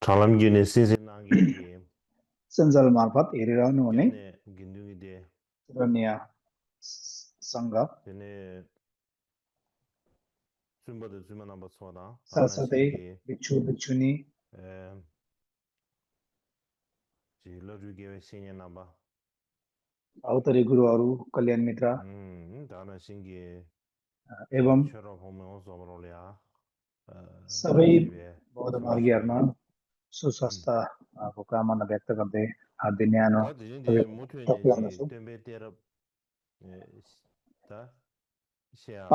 Chalamgini Cincinnati सञ्जाल मार्फत हेरिरहनु हुने Gemne Gindungide रन्या सङ्घ Tene Sumbada Zumana Baswada Tana साथसाथै Shingi भिक्षु भिक्षुनी Jila Rugewe Senior Namba अवतरी गुरुहरू कल्याण मित्र Tana Shingi एवं Chero Homo Zomrolia सबै Jive बौद्ध Zimbabwe मार्गीहरूमा सुस्वास्थ्यको कामना व्यक्त गर्दै हार्दिक न्यानो Ta Dindi सबैको टक्राउँदछु। Mutuneji Tembe Terra Ta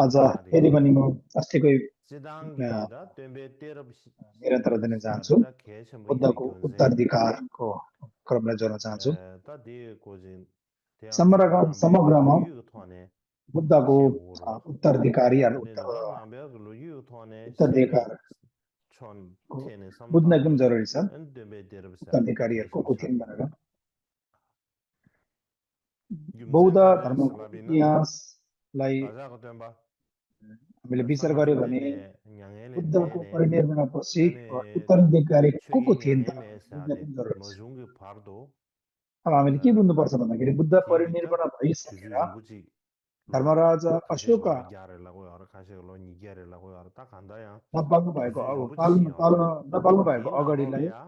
आज Share फेरि Shari पनि म अस्तिकै Zidangi da Tembe Terra निरन्तर दिन चाहन्छु। Shada Keshambi बुद्धको Gunze उत्तराधिकारको क्रमलाई जोड्न चाहन्छु। ta de Kojin समग्रमा Luyu Tone बुद्धको Shevuro उत्तराधिकारीहरू and Nda Nambe Luyu Tone Shevi उत्तराधिकारको Chon Tene बुझ्न Samta एकदम जरुरी छ। and Tembe Terra उत्तराधिकारीहरूको Kesham को थिइन् Shadi भनेर बौद्ध Gumzen Kare धर्मको Salabina इतिहासलाई Taja Kotemba हामीले विचार Sama गर्यो भने Dene Nyangele बुद्धको Dene परिनिर्वाणपछि and उत्तराधिकारी को Chegi थिइन् त Nyangeme बुझ्न Sade एकदम जरुरी छ। Mojungi Pardo अब हामीले के बुझ्नुपर्छ भन्दाखेरि बुद्ध Tigita परिनिर्वाण भइसकेर Tuzumbuji Dharmaraja Kashe Ashok lo gyare la go yar kashe lo ni gyare la go yar ta khanda ya नपाल्नु भएको tuzu अब jumbu chi पाल्नु yor पाल्न नपाल्नु भएको di na ro le अगाडिलाई ya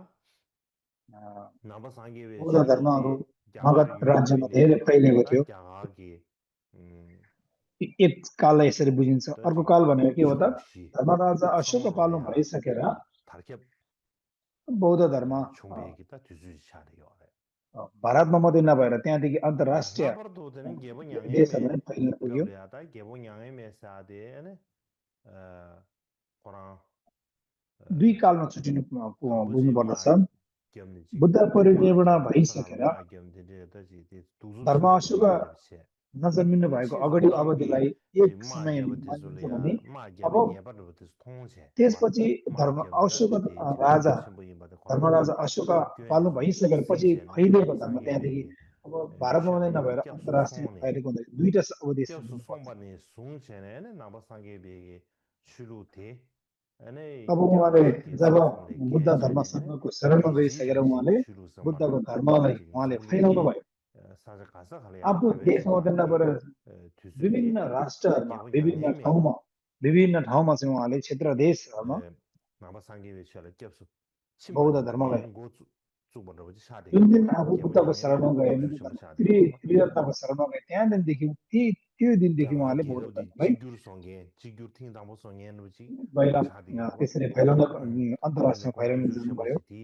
na ba sangi we बौद्ध shilu धर्महरू de gyagar Magadh yu yu राज्यमा ne धेरै फैलिएको ta थियो। gyaga gi एक काललाई यसरी बुझिन्छ। ta अर्को ji काल भनेको के हो त chong shi Dharmaraja Ashok chong ro le पाल्नु ya भइसकेर tarkep बौद्ध धर्म chongbe gi ta tuzu chi chari yor भारतमा मात्रै नभएर त्यहाँदेखि अन्तर्राष्ट्रिय na par do de ge bo nyang me देशहरूमा पनि फैलिन पुग्यो। gab le ya ta ge bo nyang me sa de ne Quran दुई कालमा छुटिनु Kambuji बुझ्नुपर्दछ। ma gyamni chik Buddha Quran परिनिर्वाण gyamni भइसकेर pasakala ma gyamni de ta ji de tuzu धर्म chimbo Ashok gyamni de bse नजन्मिनु ta भएको chi अगाडि zodan gi अवधिलाई ji एक ma समय gyaba de मानिन्छ zule भने ya ma अब gyaba nyeba de de thong che त्यसपछि ma धर्म gyamni da Ashok ji de ji राजा tuzu chimbo yimba de Quran Dharmaraja Ashok gyön पाल्नु zo भइसकेपछि sin che na फैलिएको nama धर्म sangye त्यहाँदेखि be अब भारतमा मात्रै shari नभएर kyab su अन्तर्राष्ट्रिय song ne फैलिएको हुँदा दुईटा अवधि kyab su बुझ्नुपर्छ। song ba ne sung che ne nama sangye be chulu the ane अब उहाँले gyaga gi जब samsam le Buddha ge che धर्म ne सङ्घको शरणमा Teji गइसकेर shuji उहाँले shuru sambar बुद्धको धर्मलाई ji उहाँले nzongi फैलाउनु gi भयो। saja kasa khale ya आफ्नो phabe देशमा chungi मात्रै di नभएर tuzu di विभिन्न राष्ट्रहरूमा gebo nyange me विभिन्न ठाउँमा चाहिँ उहाँले क्षेत्र देशहरूमा nama sangi we chala kyapsu बौद्ध chimbadu धर्मलाई go tsubar rabu ji shade जुन दिन आफू gebo बुद्धको nyange me शरणमा गए tuzu shimba shade त्रिरत्नको शरणमा गए त्यहाँदेखि त्यो दिनदेखि gyaga उहाँले gi बौद्ध gabdi धर्मलाई jigyur songe jigyur ting dambo songe nu ji पहिला shade yorwa त्यसरी फैलाउन ane अन्तर्राष्ट्रियमा फैलाउन tuzu जानु shimba पर्यो। ji di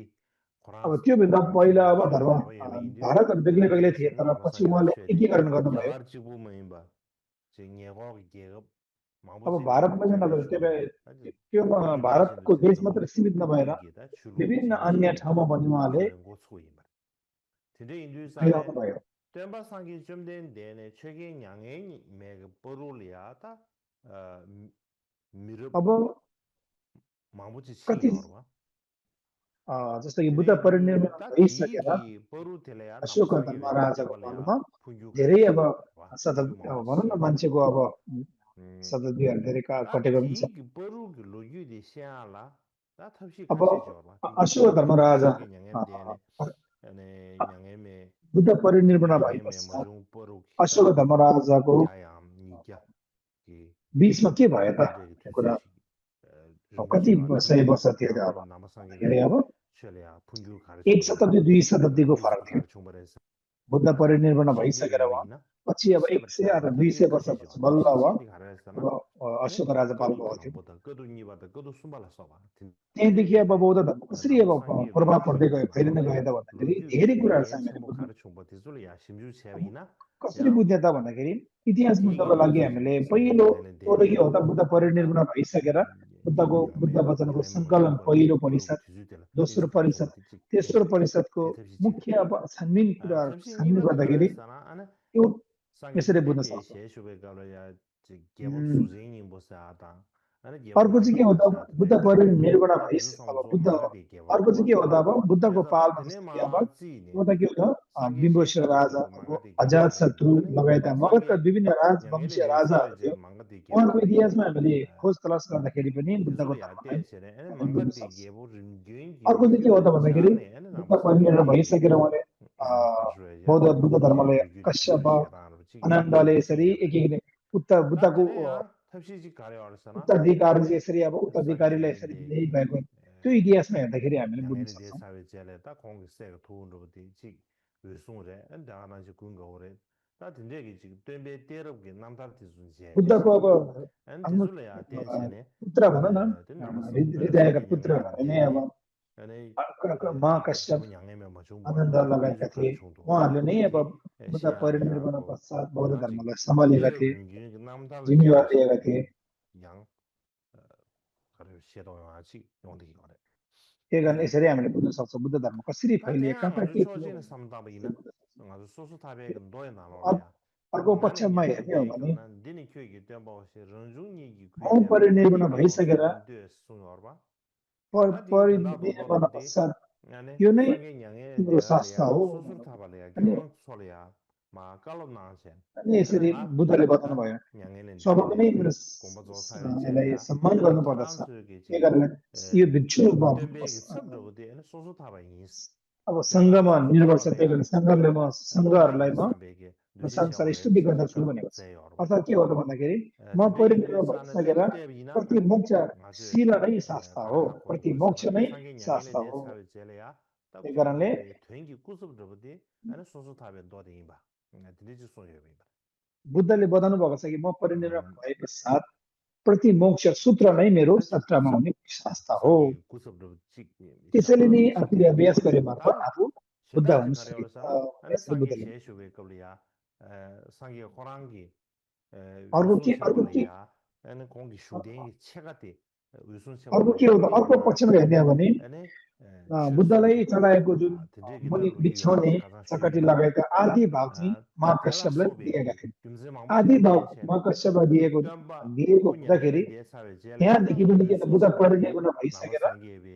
अब Quran त्योभन्दा पहिला अब shwe धर्म nyeba yeme indio भारतहरू बेग्लै बेग्लै थिए sing तर nama पछि sangi we उहाँले shwe di एकीकरण गर्नुभयो। gyagar chibu mayimba je nyego gi ge अब माबुजी ने भारतमा चेबे नभएर शुरू त्यो यूनाइटेड भारतको देश सिस्टम मात्र सीमित नभएर यूगी दा शुरू विभिन्न चिजी अन्य शिंगे ठाउँमा पनि उहाँले खलन गोसको यिमर तिंदे इंदु साले फैलाउनु भयो। तेंबा सांगी चुमदेन देने छेगे न्यांगे मेग परोलिया ता मिरब अब माबुजी कति सिंगरवा जस्तो कि तिंदे बुद्ध इंदु परिनिर्वाण ता थी भइसकेर की परो तेले या नाम अशोक सांगे धर्म वे राजाको तेबले या पालोमा फुंजू खाले धेरै अब शिंगे वा फुंजू माबुजी भनौँ न शिंगे मान्छेको अब शताब्दीहरू धेरै ता कटेको पनि थी छ। की परो की लोयु दे श्याला ता थपसी अब खासे जोरवा तिंदे अशोक धर्म nama राजा sangi nyangem dene ane nyangem me Buddha परिनिर्वाण nyangem me भएपश्चात majung poru kita Ashok धर्म राजाको gyayam ni gya ki बिचमा के भयो त tinde त्यो tuzu कुरा chi rinpo कति chila सय rinpo वर्ष थियो त tama अब nama sangi we भन्दाखेरि अब chele ya punju khare एक chungba शताब्दी दुई शताब्दीको gosu फरक थियो। khare chungba re बुद्ध परिनिर्वाण shinde भइसकेर yuri उहाँ na पछि अब shebar 100 sa अथवा tinde 200 kasi jo वर्षपछि बल्ल shi अब shinde khare sa na ane Ashok राजा kadu पाल्नुभएको थियो। tang boda kadu ni bada kadu sumbala soba tinde त्यहाँदेखि अब inde बौद्ध धर्म कसरी nama अब sangi we प्रभाव पर्दै shwe गयो yimba फैलिन गयो त भन्दाखेरि loyu धेरै gi कुराहरू छ nyen हामीले chimbo बुझ्नु। khare chungba tizul ya shimju अब chebi na कसरी ya बुझ्ने त भन्दाखेरि इतिहास बुझ्नको Tegi लागि tuzu हामीले chimbe पहिलो gizene कुरो के dene हो त बुद्ध ta परिनिर्वाण भइसकेर बुद्धको बुद्ध gyame वचनको gyame सङ्कलन majung पहिलो paru परिषद tuzu tela दोस्रो tezi khare परिषद chungba ti chik तेस्रो tenche परिषदको te tepsi che मुख्य अब छानबिन कुराहरू tepsi ni छानबिन ba de गर्दाखेरि khare sana ana एउटा sangi यसरी chinde बुझ्न te सक्छौँ। she shube galo ya che gebo suzen yin bo sa ta अर्को चाहिँ के हो त बुद्ध परिनिर्वाण भइसके अब बुद्ध अर्को चाहिँ के हो त अब बुद्धको पालमा जस्तो कि अब त्यो त के हो त बिम्बोसर राजा अजात शत्रु लगायतका मगधका विभिन्न राजवंशीय राजाहरू थियो उहाँको इतिहासमा हामीले खोज तलास गर्दाखेरि पनि बुद्धको धर्मलाई हामी बुझ्न सक्छौँ अर्को चाहिँ के हो त भन्दाखेरि बुद्ध परिनिर्वाण भइसकेर उहाँले बुद्ध धर्मलाई कश्यप आनन्दले यसरी एक एक बुद्धको उत्तराधिकारी चाहिँ यसरी अब उत्तराधिकारीलाई यसरी दिँदै भएको त्यो इतिहासमा हेर्दाखेरि हामीले बुझ्न सक्छौँ बुद्धको अब आफ्नो पुत्र भनौँ न हृदयका पुत्र भने नै अब महाकश्यप आनन्द लगाएका थिए उहाँहरूले नै अब बुद्ध परिनिर्वाण पश्चात बौद्ध धर्मलाई सम्हालेका थिए जिम्मेवार लिएका थिए त्यही कारण यसरी हामीले बुझ्न सक्छौँ बुद्ध धर्म कसरी फैलिए कहाँ के अर्को पक्षमा हेर्ने हो भने परिनिर्वाण भइसकेर परिनिर्वाण पश्चात यो नै तिम्रो शास्त्र हो अनि यसरी बुद्धले बताउनु भयो सबैको नै यसलाई सम्मान गर्नुपर्दछ त्यही कारण यो भिक्षु अब सङ्घमा निर्भर छ त्यही कारण सङ्घले म सङ्घहरूलाई म संसार स्टुडी गर्दछु भनेको छ अर्थात् के हो त भन्दाखेरि म परिनिर्वाण भइसकेर प्रति मोक्ष शील नै शास्त्र हो प्रति मोक्ष नै शास्त्र हो त्यही कारणले बुद्धले बताउनु भएको छ कि म परिनिर्वाण भए पश्चात प्रति मोक्ष सूत्र नै मेरो सत्रमा हुने शास्त्र हो त्यसैले नै आफूले अभ्यास गरे मार्फत आफू बुद्ध हुन सकिन्छ अर्को के हो त अर्को पक्षमा हेर्ने हो भने बुद्धलाई चढाएको जुन मुनि बिछाउने चकटी लगाएका आदि भाग चाहिँ महाकश्यपलाई दिएका थिए आदि भाग महाकश्यपलाई दिएको हुँदाखेरि त्यहाँदेखि पनि के बुद्ध परिनिर्वाण भइसकेर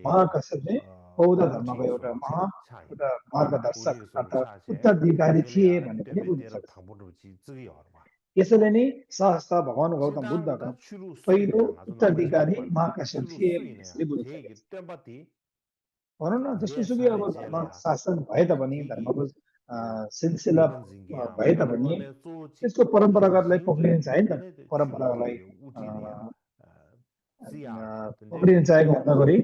महाकश्यप चाहिँ बौद्ध धर्मको एउटा मार्गदर्शक अर्थात् उत्तराधिकारी थिए भन्ने पनि बुझ्न सक्छ यसैले नै शास्त्र भगवान गौतम बुद्धका पहिलो उत्तराधिकारी महाकश्यप थिए यसले बुझ्न सकिन्छ भनौँ न जसोसुकै अब धर्म शासन भए तापनि धर्मको सिलसिला भए तापनि त्यसको परम्परागतलाई पक्रिन चाहे नि त परम्परालाई पक्रिन चाहेको हुँदा गरी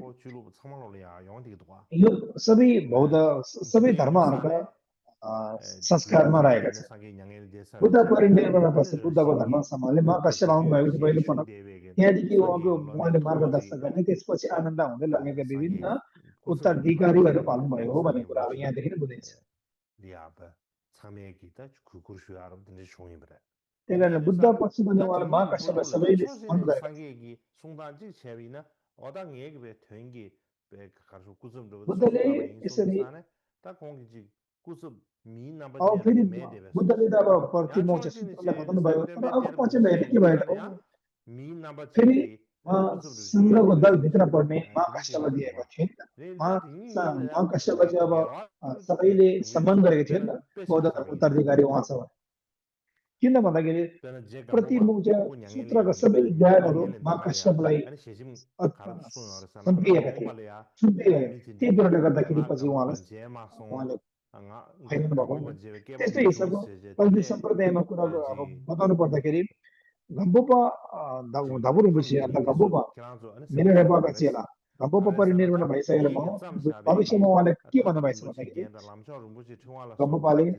यो सबै बौद्ध सबै धर्महरूका संस्कारमा रहेका छन् बुद्ध परिनिर्वाण पछि बुद्धको धर्म सम्हाल्ने महाकश्यप आउनुभएको थियो पहिलोपटक त्यहाँदेखि उहाँले मार्गदर्शन गर्ने त्यसपछि आनन्द हुँदै लगेका विभिन्न उत्तराधिकारीहरू पाल्नुभयो हो भन्ने कुराहरू यहाँदेखि नै बुझिन्छ त्यही कारण बुद्ध पछि पनि उहाँले महाकश्यपलाई सबैले सम्मान गरेका बुद्धले यसरी अब फेरि बुद्धले त अब प्रतिमोक्ष सूत्रलाई बताउनु भयो तर अब पछिल्लो हेर्ने के भयो फेरि सङ्घको दलभित्र पर्ने महाकश्यपलाई दिएको थियो नि त महाकश्यपलाई चाहिँ अब सबैले सम्मान गरेको थियो नि त बौद्ध उत्तराधिकारी उहाँ छ किन भन्दाखेरि प्रतिमोक्ष सूत्रका सबै ज्ञानहरू महाकश्यपलाई सुम्पिएका थिए त्यही कुराले गर्दाखेरि पछि उहाँले फाइदिनु भएको त्यस्तै हिसाबको कल्पी सम्प्रदायमा कुरा अब बताउनु पर्दाखेरि गम्बोपा धबुरुबुसी अर्थात् गम्बोपा मेरो नेपालका चेला गम्बोपा परिनिर्वाण भइसकेर भविष्यमा उहाँले के भन्नुभएछ भन्दाखेरि गम्बोपाले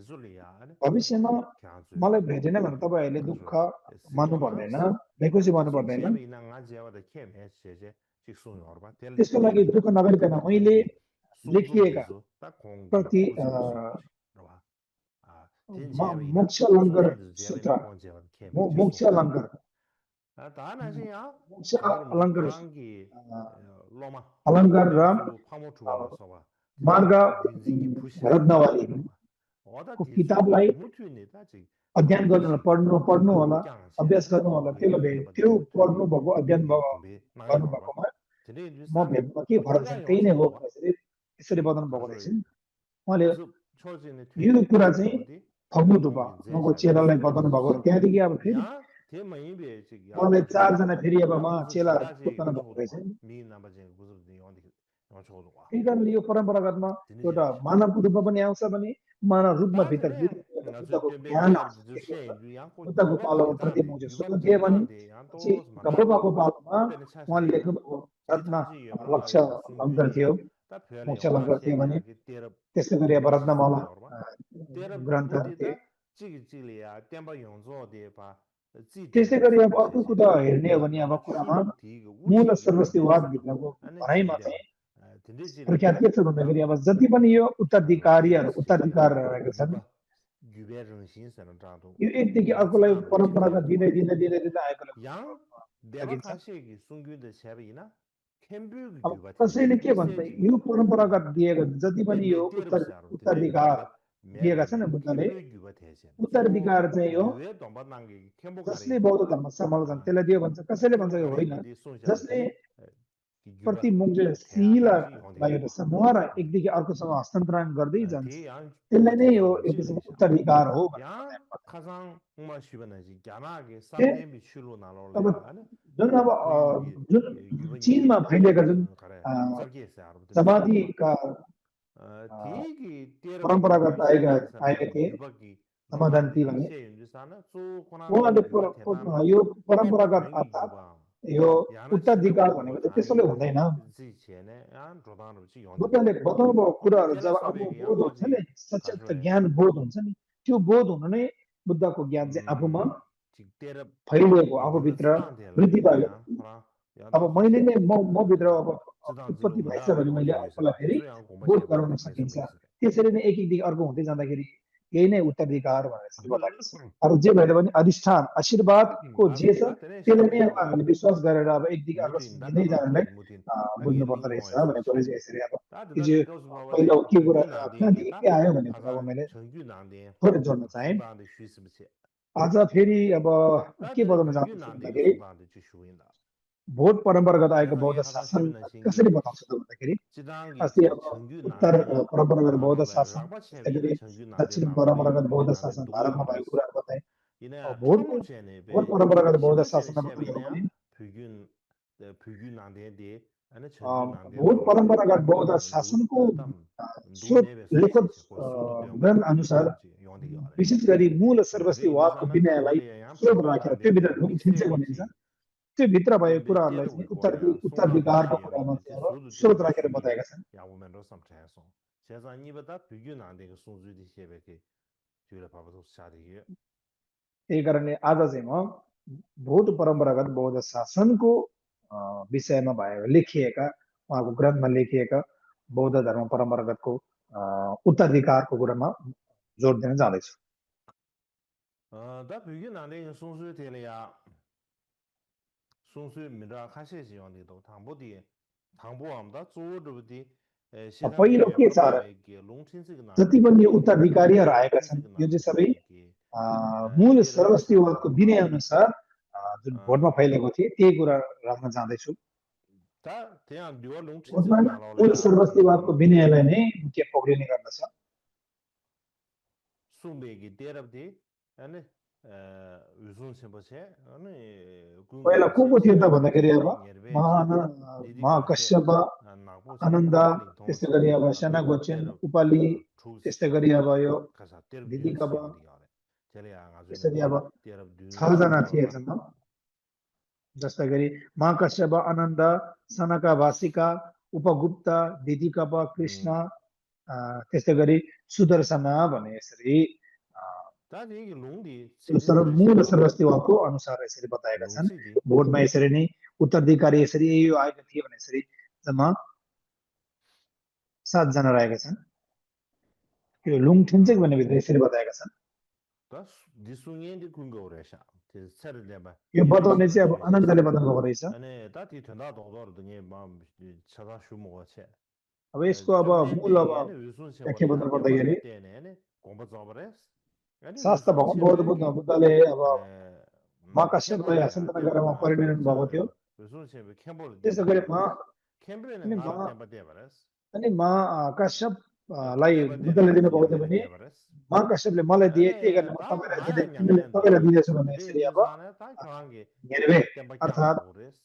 भविष्यमा मलाई भेटेन भने तपाईँहरूले दुःख मान्नु पर्दैन बेकुसी मान्नु पर्दैन त्यसको लागि दुःख नगरिकन मैले लेखिएका प्रति मोक्ष अलङ्कार सूत्र मोक्ष अलङ्कार अलङ्कार र मार्ग रत्नवाली किताबलाई अध्ययन गर्नु पढ्नु होला अभ्यास गर्नु होला त्यो पढ्नु भएको अध्ययन गर्नु भएकोमा म भेट्नुमा के फरक छ त्यही नै हो भनेर यसरी बताउनु भएको रहेछ नि उहाँले यो कुरा चाहिँ फग्नु दुपा उहाँको चेलालाई बताउनु भएको त्यहाँदेखि अब फेरि उहाँले 4 जना फेरि अब चेलाहरू बताउनु भएको रहेछ त्यही कारणले यो परम्परागतमा एउटा मानवको रूपमा पनि आउँछ भने मानव रूपमा भित्र बुद्धको ज्ञान बुद्धको पालोमा प्रतिमुख सुन थिए भने गम्भीरको पालोमा उहाँले लेख्नुभएको रत्न लक्ष्य लङ्कर थियो मोक्ष लङ्कर थियो भने त्यसै गरी अब रत्नमाला ग्रन्थ थिए त्यसै गरी अब अर्को कुरा हेर्ने हो भने अब कुरामा मूल सर्वस्तिवाद भित्रको भनाइमा चाहिँ प्रख्यात के छ भन्दाखेरि अब जति पनि यो उत्तराधिकार रहेका छन् यो एकदेखि अर्कोलाई परम्परागत दिँदै आएको कसैले के भन्छ यो परम्परागत दिएको जति पनि यो उत्तराधिकार दिएका छन् बुद्धले उत्तराधिकार चाहिँ यो जसले बौद्ध धर्म सम्हाल्छन् त्यसलाई दियो भन्छ कसैले भन्छ यो होइन जसले प्रति मुख्य शीललाई एउटा समूह र एकदेखि अर्कोसँग हस्तान्तरण गर्दै जान्छ त्यसलाई नै यो एक किसिमको उत्तराधिकार हो जुन चीनमा फैलिएका जुन समाधिका परम्परागत आएका थिए समाधान्ती भने उहाँले यो परम्परागत अर्थात् यो उत्तराधिकार भनेको चाहिँ त्यसैले हुँदैन बुद्धले बताउनु भएको कुराहरू जब आफू बोध हुन्छ नि सचेत ज्ञान बोध हुन्छ नि त्यो बोध हुनु नै बुद्धको ज्ञान चाहिँ आफूमा फैलिएको आफूभित्र वृद्धि भयो अब मैले नै म भित्र अब उत्पत्ति भएछ भने मैले आफूलाई फेरि बोध गराउन सकिन्छ त्यसरी नै एकदेखि अर्को हुँदै जाँदाखेरि यही नै उत्तराधिकार भनेर बताएको छ अरू जे भए पनि अधिष्ठान आशीर्वादको जे छ त्यसले नै अब हामीले विश्वास गरेर अब एकदेखि अर्को दिँदै जानलाई बुझ्नु पर्दो रहेछ भन्ने कुरा चाहिँ यसरी अब यो पहिलो के कुरा कहाँदेखि के आयो भने अब मैले थोरै जोड्न चाहेँ आज फेरि अब के बताउन चाहन्छु भन्दाखेरि बौद्ध परम्परागत आएको बौद्ध शासन कसरी बताउँछ त भन्दाखेरि अस्ति अब उत्तर परम्परागत बौद्ध शासन दक्षिण परम्परागत बौद्ध शासन भारतमा भएको कुरा बताए बौद्ध परम्परागत बौद्ध शासन बौद्ध परम्परागत बौद्ध शासनको स्रोत लेखक ग्रन्थ अनुसार विशेष गरी मूल सर्वस्तिवादको विनयलाई स्रोत राखेर त्यो भित्र ढुकिन्छ भनिन्छ त्यो भित्र भएको कुराहरूलाई चाहिँ उत्तराधिकारको कुरामा चाहिँ अब स्रोत राखेर बताएका छन् त्यही कारणले आज चाहिँ म बौद्ध परम्परागत बौद्ध शासनको विषयमा भएको लेखिएका उहाँको ग्रन्थमा लेखिएका बौद्ध धर्म परम्परागतको उत्तराधिकारको कुरामा जोड दिन जाँदैछु पहिलो के छ जति पनि उत्तराधिकारीहरू आएका छन् यो चाहिँ सबै मूल सर्वस्तिवादको विनय अनुसार जुन भोटमा फैलेको थिए त्यही कुरा राख्न चाहँदैछु मूल सर्वस्तिवादको विनयलाई नै मुख्य पक्रिने गर्दछ पहिला को थियो त भन्दाखेरि अब महाकश्यप आनन्द त्यस्तै गरी अब सेना गोचेन उपाली त्यस्तै गरी अब यो दिदिकप त्यसरी अब 6 जना थिए जस्तै गरी महाकश्यप आनन्द सनका भाषिका उपगुप्त दिदिकप कृष्ण त्यस्तै गरी सुदर्शन भने यसरी मूल सर्वस्तिवादको अनुसार यसरी बताएका छन् बोर्डमा यसरी नै उत्तराधिकारी यसरी यो आएका थिए भने यसरी जम्मा 7 जना रहेका छन् यो लुङथुन्चेक भन्ने भित्र यसरी बताएका छन् यो बताउने चाहिँ अब अनन्तले बताउनु भएको रहेछ अब यसको अब मूल अब व्याख्या बताउनु पर्दाखेरि 공부 잡아res 아니 शास्त्र 무슨 챔베기 बुद्धले अब महाकश्यपलाई 캠볼이야 हस्तान्तरण गरेर 대부 परिनिर्वाण भएको थियो 무슨 챔베 캠볼 त्यसो गरी 캠브레는 अनि 나라 땜바 देबरस कश्यपलाई 땜바 बुद्धले देले दिनुभएको थियो ञ्याले भने देबरस महाकश्यपले मलाई दिए त्यही अरे कारण म ता तपाईँलाई माया दिँदै ञ्याङन्दा तपाईँलाई दिँदैछु भने दे यसरी अब जुजाने ता खरांगे निर्वे 땜바 अर्थात् क्यागोरेस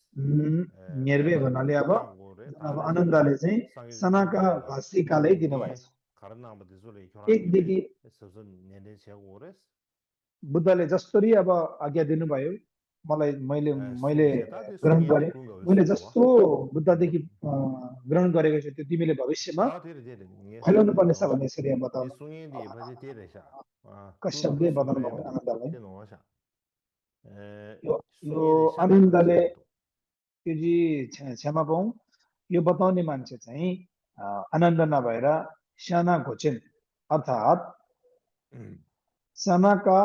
निर्वे 땜바 भन्नाले अब क्यागोरे अब ताले आनन्दले चाहिँ सँगै सनाका जुजुलेगा भाषिकालाई ने दिनुभएछ खरनाम दिजुले खरांगे एकदेखि सजुन नेने छेगोरेस बुद्धले जसरी अब आज्ञा दिनुभयो मलाई मैले मैले सुनसेता त्यो ग्रहण सुने गरेँ कुंगो मैले सुंदवा जस्तो बुद्धदेखि ग्रहण गरेको छु त्यो तिमीले भविष्यमा ता तेरे तेरे ये फैलाउनु सुने पर्नेछ नो भन्ने यसरी यहाँ ये बताउनु सुने दि भजे तेरे सा तुला कश्यपले कुसुम बताउनु रे भयो मदो आनन्दलाई ते नो सा यो सुने दे शाने आनन्दले कुजे मदो यो जी क्षमा पाऊँ यो बताउने मान्छे चाहिँ आनन्द नभएर साना घोचेन अर्थात् सानाका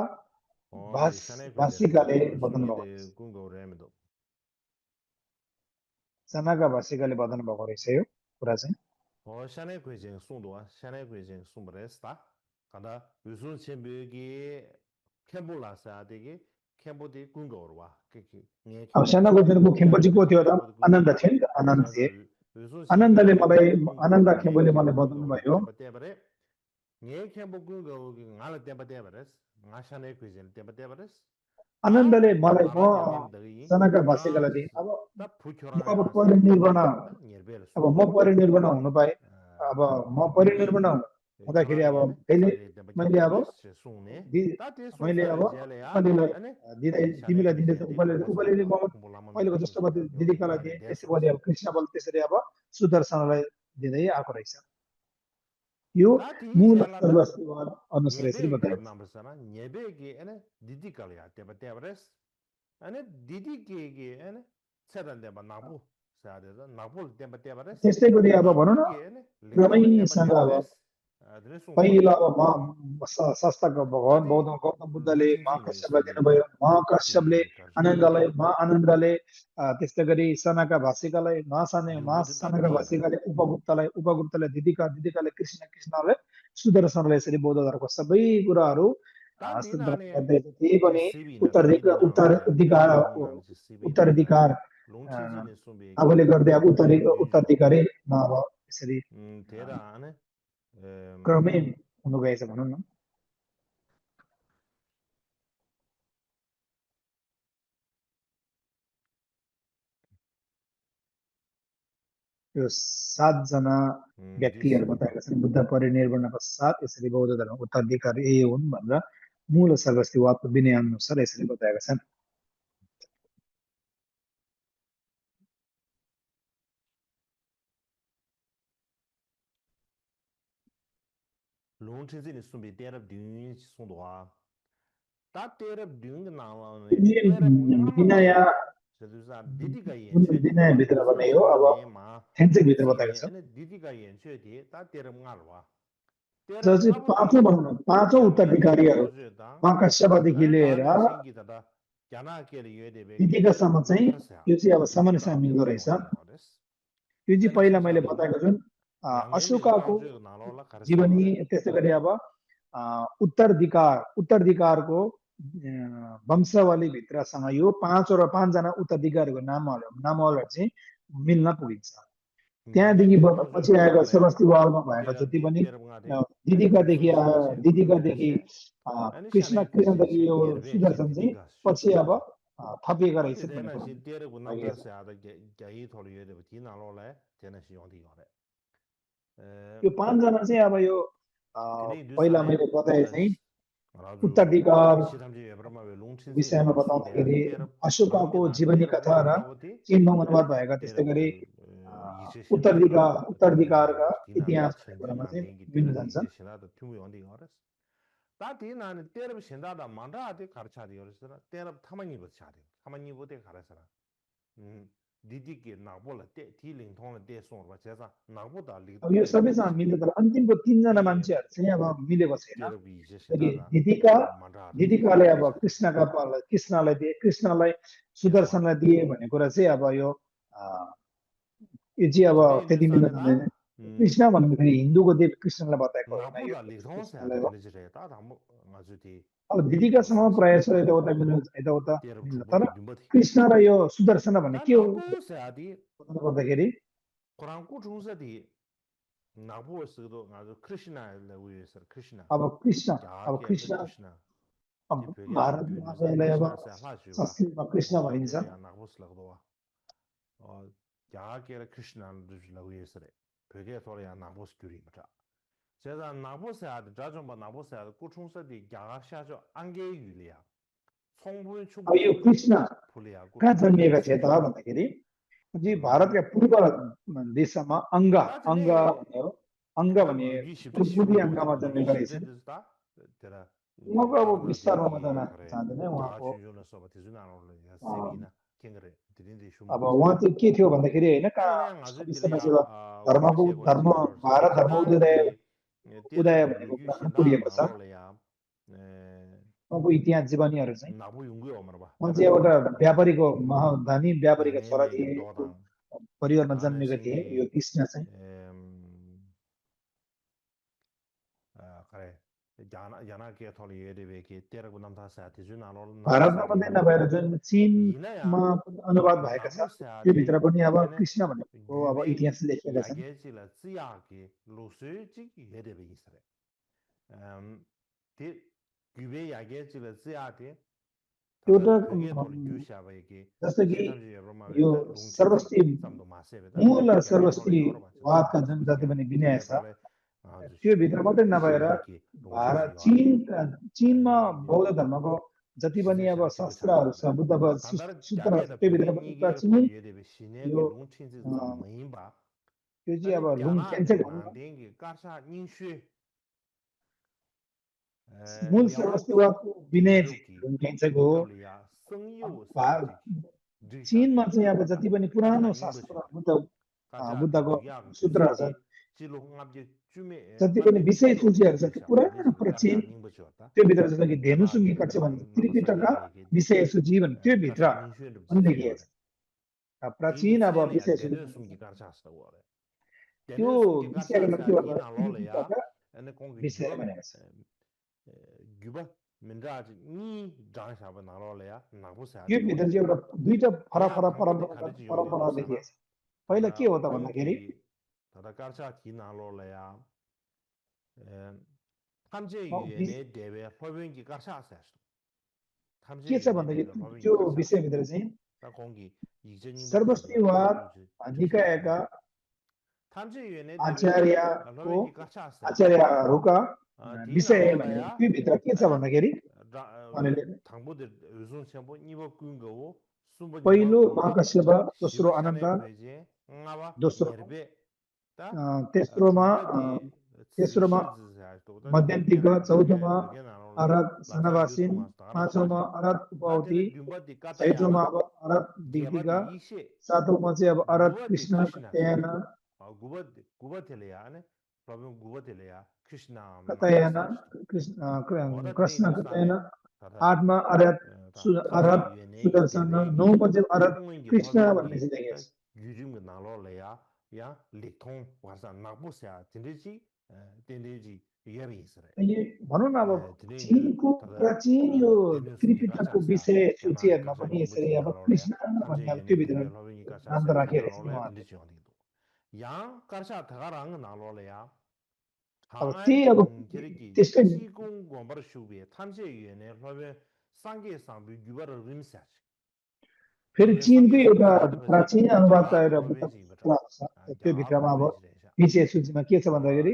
दे शाने कुजे रे भाषिकाले बताउनु सुने भएको दे कुंगो रे मदो सानाका भाषिकाले बताउनु भएको रहेछ यो कुरा चाहिँ शाने कुजे सुंदवा शाने कुजे सुंबरेस्ता kada yusun chenbegi kembola sa degi kembodi kungorwa kiki nge अब साना घोचेनको खेम्पची को थियो त आनन्द थियो नि त आनन्द थिए आनन्दले मलाई आनन्द खेम्बोले मलाई बताउनु भयो bare nge kembo kungo ngala temba bares ngashane kujen temba bares ta आनन्दले मलाई म nara nyamin dagi Shanaka ta भाषिकालाई दिएँ अब ta म puchora अब ma sa परिनिर्वाण nyerbel अब su म परिनिर्वाण हुनु पाएँ अब म परिनिर्वाण हुँदाखेरि अब कहिले मैले अब मैले अब उपलेलाई दिँदै तिमीलाई दिँदैछ उपले पहिलेको जस्तो अब दिदीकालाई दिएँ त्यसै गरी अब कृष्ण बल त्यसरी अब सुदर्शनलाई दिँदै आएको रहेछ यो मूल सर्वस्तिवाद अनुसार यसरी बताइएको छ nyebeki ene didi kalya teba tebres ene didi ke ene sedan teba nabu sade da nabu teba tebres त्यस्तै गरी अब भनौँ न क्रमैसँग अब पहिला अब शास्त्रको भगवान गौतम बुद्धले महाकश्यपलाई दिनुभयो महाकश्यपले आनन्दले त्यस्तै गरी सनाका भाषिकालाई महासनाका भाषिकाले उपगुप्तलाई दिदिकाले कृष्णलाई सुदर्शनलाई यसरी बौद्धधर्मको सबै कुराहरू त्यही पनि उत्तराधिकार आफूले गर्दै अब उत्तराधिकारीमा अब यसरी क्रमै हुनु गएछ भनौँ न यो 7 जना व्यक्तिहरू बताएका छन् बुद्ध परिनिर्वाण पश्चात यसरी बौद्ध धर्मको उत्तराधिकारी यही हुन् भनेर मूल सर्वस्तिवादको विनय अनुसार यसरी बताएका छन् 롱치즈니 숨비 때럽 듄 송도아 다 때럽 듄 나와네 विनय 저두사 디디가 विनय भित्र भने हो अब हेन्चेक भित्र बताएको छ दिदीका येन्छेदि ता तेरम गालवा जो चाहिँ पाँचौं उत्तराधिकारीहरू महाकश्यपदेखि लिएर दिदीकासम्म चाहिँ यो चाहिँ अब सामान्य मिल्दो रहेछ यो चाहिँ पहिला मैले बताएको जुन अशोकाको जीवनी त्यसै गरी अब उत्तराधिकारको वंशावली भित्रसँग यो पाँचजना उत्तराधिकारीको नामहरू चाहिँ मिल्न पुगिन्छ त्यहाँदेखि पछि आएको सर्वस्तिवादमा भएको जति पनि दिदीकादेखि कृष्णदेखि यो सुदर्शन चाहिँ पछि अब थपिएका रहेछ यो पाँचजना चाहिँ अब यो पहिला मैले बताए चाहिँ उत्तराधिकार विषयमा बताउँदाखेरि अशोकाको जीवनी कथा र चीनमा अनुवाद भएका त्यस्तै गरी उत्तराधिकारका इतिहास कुरामा चाहिँ मिल्न जान्छ ताति नानी तेरब सिन्दादा मान्डा आदि खर्चादि होरसरा तेरब थमनी बचादि थमनी बोते खरसरा दिदी के नाबोला ते थिलिङ थोन ते सोर बचेसा नाबोदा लि यो सबैसँग मिल्छ तर अन्तिमको 3 जना मान्छेहरु चाहिँ अब मिलेको छैन दिदीकाले अब कृष्णलाई दिए कृष्णलाई सुदर्शनलाई दिए भन्ने कुरा चाहिँ अब यो चाहिँ अब त्यति मिल्न सक्दैन कृष्ण भन्ने फेरि हिन्दूको देव कृष्णलाई बताएको होइन यो 나보다 리선세 कृष्णलाई हो 들리지래 다다 뭐 아주디 अब दिदीकासँग प्रायः छ यताउता मिल्नु यताउता मिल्नु तर कृष्ण र यो सुदर्शन भन्ने के हो 나보세 아디 भन्नु पर्दाखेरि कुरानको 중세디 나보스도 아주 크리스나를 위해서 크리스나 अब कृष्ण अब भारतमा चाहिँ अब संस्कृतमा कृष्ण भनिन्छ 나보스라고도 야게라 크리스나를 위해서 되게 소리야 나보스 규리마자 제가 나보스야 자존바 나보스야 고충서디 야가샤죠 안개유리야 총부의 अब यो कृष्ण कहाँ जन्मिएका थिए त भन्दाखेरि जी भारतका पूर्व दिशामा अङ्ग अङ्ग भन्ने हो अङ्ग भने पूर्वी अङ्गमा जन्मेका रहेछ उहाँको अब विस्तारमा म जान चाहँदैन उहाँको अब उहाँ चाहिँ के थियो भन्दाखेरि होइन कहाँ विषयमा चाहिँ धर्म भारत धर्म उदय भनेको कुरा पुरिएको छ उहाँको इतिहास जीवनीहरू चाहिँ उहाँ चाहिँ एउटा व्यापारीको महाधनी व्यापारीका छोरा थिए परिवारमा जन्मेका थिए यो कृष्ण चाहिँ भारतमा मात्रै नभएर जुन चीनमा अनुवाद भएका छ त्यो भित्र पनि अब कृष्ण भनेको अब इतिहास लेखिएका छन् एउटा जस्तो कि यो सर्वस्वी मूल सर्वस्वीवादका जुन जति पनि विनय छ त्यो भित्र मात्रै नभएर भारत चीनमा बौद्ध धर्मको जति पनि अब शास्त्रहरू छ बुद्धको सूत्रहरू त्यो भित्र पनि प्राचीन यो चाहिँ अब रुङ खेन्चेक मूल सर्वस्वीवादको विनय रुङ खेन्चेक हो चीनमा चाहिँ अब जति पनि पुरानो शास्त्र बुद्धको सूत्रहरू छन् जति पनि विषय सूचीहरू छ त्यो पुरानो प्राचीन त्यो भित्र जस्तो कि धेनुसुङ्गी कक्ष भन्छ त्रिपिटका विषय सूची भने त्यो भित्र पनि लेखिएको छ प्राचीन अब विषय सूची त्यो विषयलाई के भन्छ त्रिपिटका विषय भनेको छ यो भित्र चाहिँ एउटा दुईटा फरक परम्परा लेखिएको छ पहिला के हो त भन्दाखेरि के छ भन्दाखेरि त्यो विषयभित्र चाहिँ सर्वस्वीवाद निकायका आचार्यहरूका विषय भने त्यो भित्र के छ भन्दाखेरि पहिलो महाकश्यप दोस्रो अनन्त तेस्रोमा मध्यन्तिक चौथोमा अरत सनवासिन पाँचौँमा अरत उपवती छैठौँमा अब अरत दिग्दिका सातौँमा चाहिँ अब अरत कृष्ण कतयाना कृष्ण कतयाना आठमा अरत सुदर्शन नौमा चाहिँ अरत कृष्ण भन्ने चाहिँ लेखेको छ भनौँ न अब चीनको प्राचीन यो त्रिपिटकको विषय सूचीहरूमा पनि यसरी अब कृष्ण भन्ने अब त्यो भित्र नाम त राखेको छ उहाँहरूले अब त्यही अब त्यस्तै फेरि चीनको एउटा प्राचीन अनुवाद त्यो भित्रमा अब विषय सूचीमा के छ भन्दाखेरि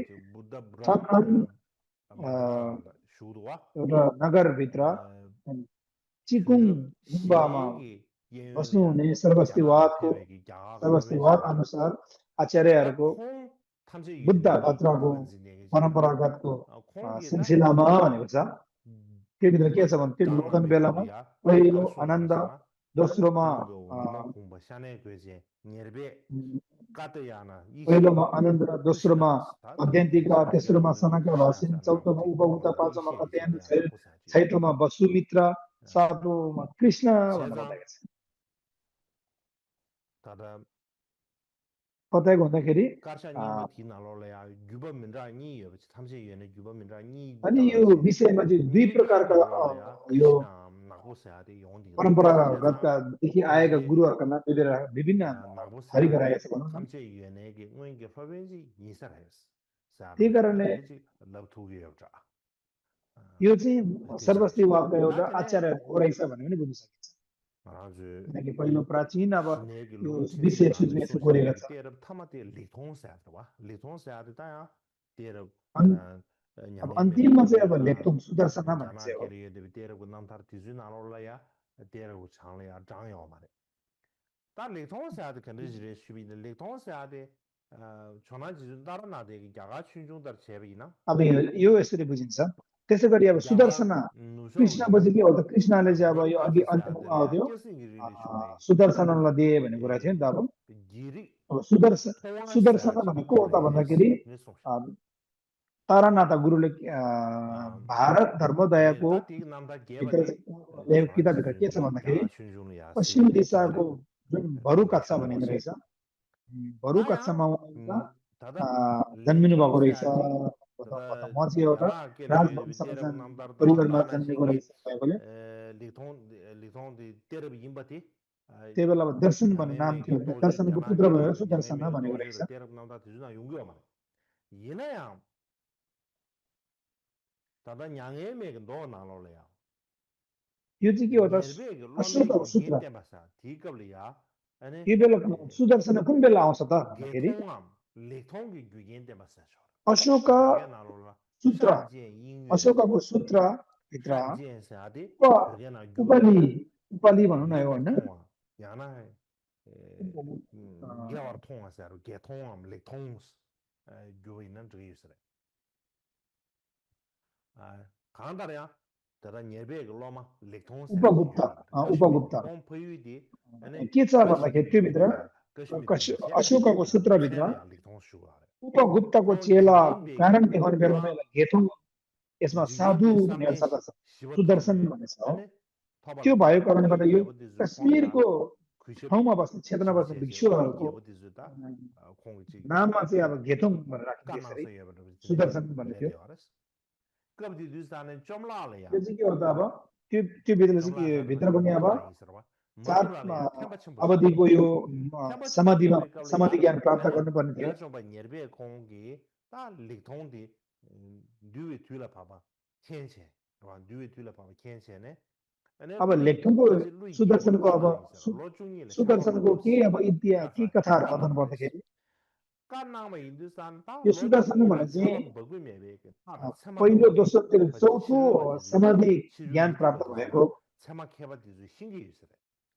एउटा नगरभित्र चिकुङ गुम्बामा बस्नुहुने सर्वस्वीवाद अनुसार आचार्यहरूको बुद्ध भद्रको परम्परागतको सिलसिलामा भनेको छ त्यो भित्र के छ भने त्यो लोकन बेलामा पहिलो आनन्द दोस्रोमा पहिलोमा आनन्द दोस्रोमा अध्यन्तिका तेस्रोमा सनका भाषिन चौथोमा उपभूता पाँचौँमा कतयान छैठौँमा वसुमित्र सातौँमा कृष्ण भनेर भनेको छ कतैको भन्दाखेरि अनि यो विषयमा चाहिँ दुई प्रकारका यो परम्परागतदेखि आएका गुरुहरूका नाम विभिन्न थरीका रहेका छ भनौँ न त्यही कारणले यो चाहिँ सर्वश्रीवादका एउटा आचार्य हो रहेछ भन्ने पनि बुझ्न सकिन्छ किनकि पहिलो प्राचीन अब यो विषय सूचना गरेका छ अब अन्तिममा चाहिँ अब लेप्तुङ सुदर्शन भन्ने चाहिँ हो अब यो यसरी बुझिन्छ त्यसै गरी अब सुदर्शन कृष्ण पछि के हो त कृष्णले चाहिँ अब यो अघि अन्त्यमा आउँथ्यो सुदर्शनलाई दिए भन्ने कुरा थियो नि त अब सुदर्शन भनेको हो त भन्दाखेरि तारानाथ गुरुले भारत धर्मोदयको किताबभित्र के छ भन्दाखेरि पश्चिम दिशाको जुन भरु कक्षा भनिँदो रहेछ भरु कक्षामा जन्मिनु भएको रहेछ म चाहिँ एउटा राजवंशमा परिवारमा जन्मेको रहेछ भएकोले त्यही बेला दर्शन भन्ने नाम थियो दर्शनको पुत्र भयो सुदर्शन भनेको रहेछ यो चाहिँ के हो त अशोकको सूत्र यो बेला सुदर्शन कुन बेला आउँछ त भन्दाखेरि अशोकको सूत्र भित्र उपालि भनौँ न यो होइन उपगुप्त के छ भन्दाखेरि त्योभित्र अशोकको सूत्रभित्र उपगुप्तको चेला कारण देखाउने बेलामा घेथुङ यसमा साधु भन्ने शब्द छ सुदर्शन भन्ने छ त्यो भएको कारणले गर्दा यो कश्मीरको ठाउँमा बस्ने क्षेत्रमा बस्ने भिक्षुहरूको नाममा चाहिँ अब घेथुङ भनेर राखिन्छ सुदर्शन भन्ने थियो यो चाहिँ के हो त अब त्यो भित्र पनि अब चार अवधिको यो समाधि ज्ञान प्राप्त गर्नुपर्ने थियो अब लेख्नुको सुदर्शनको अब सुदर्शनको के अब इतिहास के कथाहरू बताउनु पर्दाखेरि यो सुदर्शन भने चाहिँ पहिलो दोस्रो चौथो समाधि ज्ञान प्राप्त भएको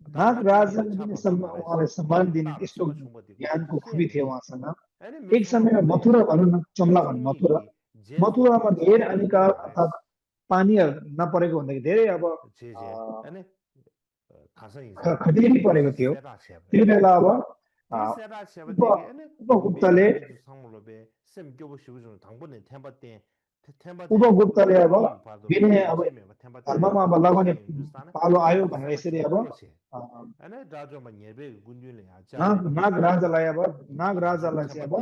नागराजले पनि उहाँलाई सम्मान दिने त्यस्तो ज्ञानको खुबी थियो उहाँसँग एक समयमा मथुरा भनौँ न चम्ला भन्नु मथुरामा धेरै हानिकार अर्थात् पानीहरू नपरेको भन्दाखेरि धेरै अब खडेरी परेको थियो त्यो बेला अब उपगुप्तले अब विनय अब धर्ममा अब लगाउने पालो आयो भनेर यसरी अब नागराजालाई चाहिँ अब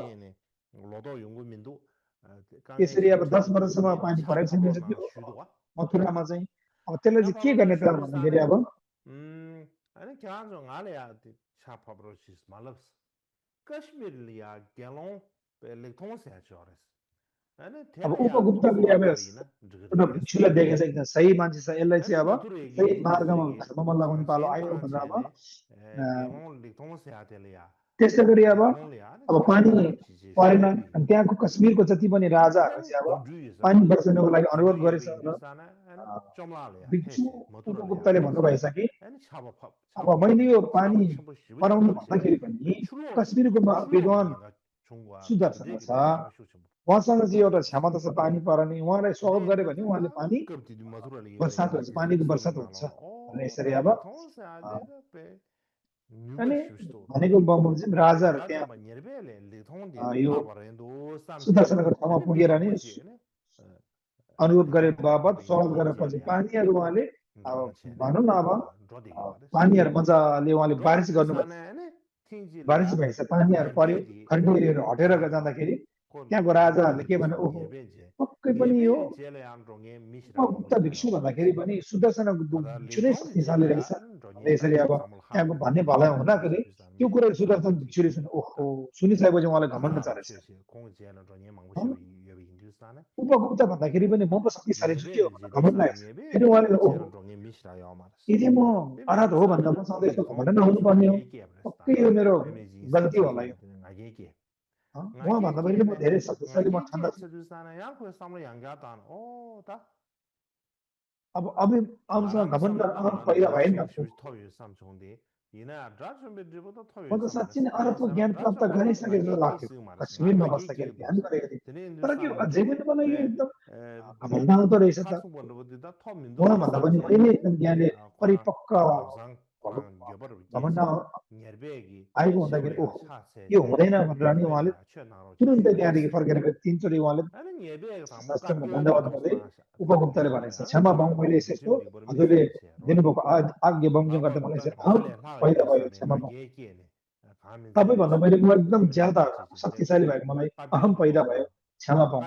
यसरी अब 10 वर्षसम्म पानी परेको छैन मथुरामा चाहिँ अब त्यसलाई चाहिँ के गर्ने त भन्दाखेरि अब अब उपगुप्तले अब एउटा भिक्षुलाई देखेछ एकदम सही मान्छे छ यसलाई चाहिँ अब सही मार्गमा धर्ममा लगाउने पालो आयो भनेर अब त्यसै गरी अब पानी परेन अनि त्यहाँको कश्मीरको जति पनि राजाहरू चाहिँ अब पानी बर्साउनको लागि अनुरोध गरेछ भिक्षु उपगुप्तले भन्नुभएछ कि अब मैले यो पानी पराउनु भन्दाखेरि पनि कश्मीरको विद्वान सुदर्शन छ उहाँसँग चाहिँ एउटा क्षमता छ पानी पराउने उहाँलाई स्वागत गरे भने उहाँले पानी बर्सात हुन्छ पानीको बर्सात हुन्छ भनेर यसरी अब अनि भनेको बमोजिम राजाहरू त्यहाँ यो सुदर्शनको ठाउँमा पुगेर नि अनुरोध गरे बापत स्वागत गरेपछि पानीहरू उहाँले अब भनौँ न अब पानीहरू मजाले उहाँले बारिस गर्नुभयो बारिश भएछ पानीहरू पर्यो खड्डीहरू हटेर जाँदाखेरि त्यहाँको राजाहरूले के भने ओहो पक्कै पनि यो उपगुप्त भिक्षु भन्दाखेरि पनि सुदर्शन भिक्षु नै शक्तिशाली रहेछ भन्दै यसरी अब त्यहाँको भन्ने भलाइ हुँदाखेरि त्यो कुरा सुदर्शन भिक्षुले सुने ओहो सुनिसकेपछि उहाँलाई घमण्ड चढेछ उपगुप्त भन्दाखेरि पनि म पो शक्तिशाली छु त्यो घमण्ड लागेछ फेरि उहाँले ओहो यदि म अनाथ हो भन्दा म सधैँ यस्तो घमण्ड नहुनु पर्ने हो पक्कै यो मेरो गल्ती होला यो उहाँभन्दा पहिले म धेरै शक्तिशाली म ठान्दा छु अब अबसँग घमण्ड पैदा भयो नि त म त साँच्चै नै अरबको ज्ञान प्राप्त गरिसके जस्तो लाग्थ्यो कश्मीरमा बस्दाखेरि ध्यान गरेको थिएँ तर के अझै पनि मलाई यो एकदम घमण्ड आउँदो रहेछ त उहाँभन्दा पनि मैले एकदम ज्ञानले परिपक्व घमण्ड आएको हुँदाखेरि ओहो यो हुँदैन भनेर नि उहाँले तुरुन्तै त्यहाँदेखि फर्केर तीनचोटि उहाँले शास्त्रमा दण्डवत गर्दै उपगुप्तले भनेछ क्षमा पाऊँ मैले यस्तो हजुरले दिनुभएको आज्ञा बमोजिम गर्दा मलाई पैदा भयो क्षमा पाऊँ सबैभन्दा मैले म एकदम ज्यादा शक्तिशाली भएको मलाई अहम पैदा भयो क्षमा पाऊँ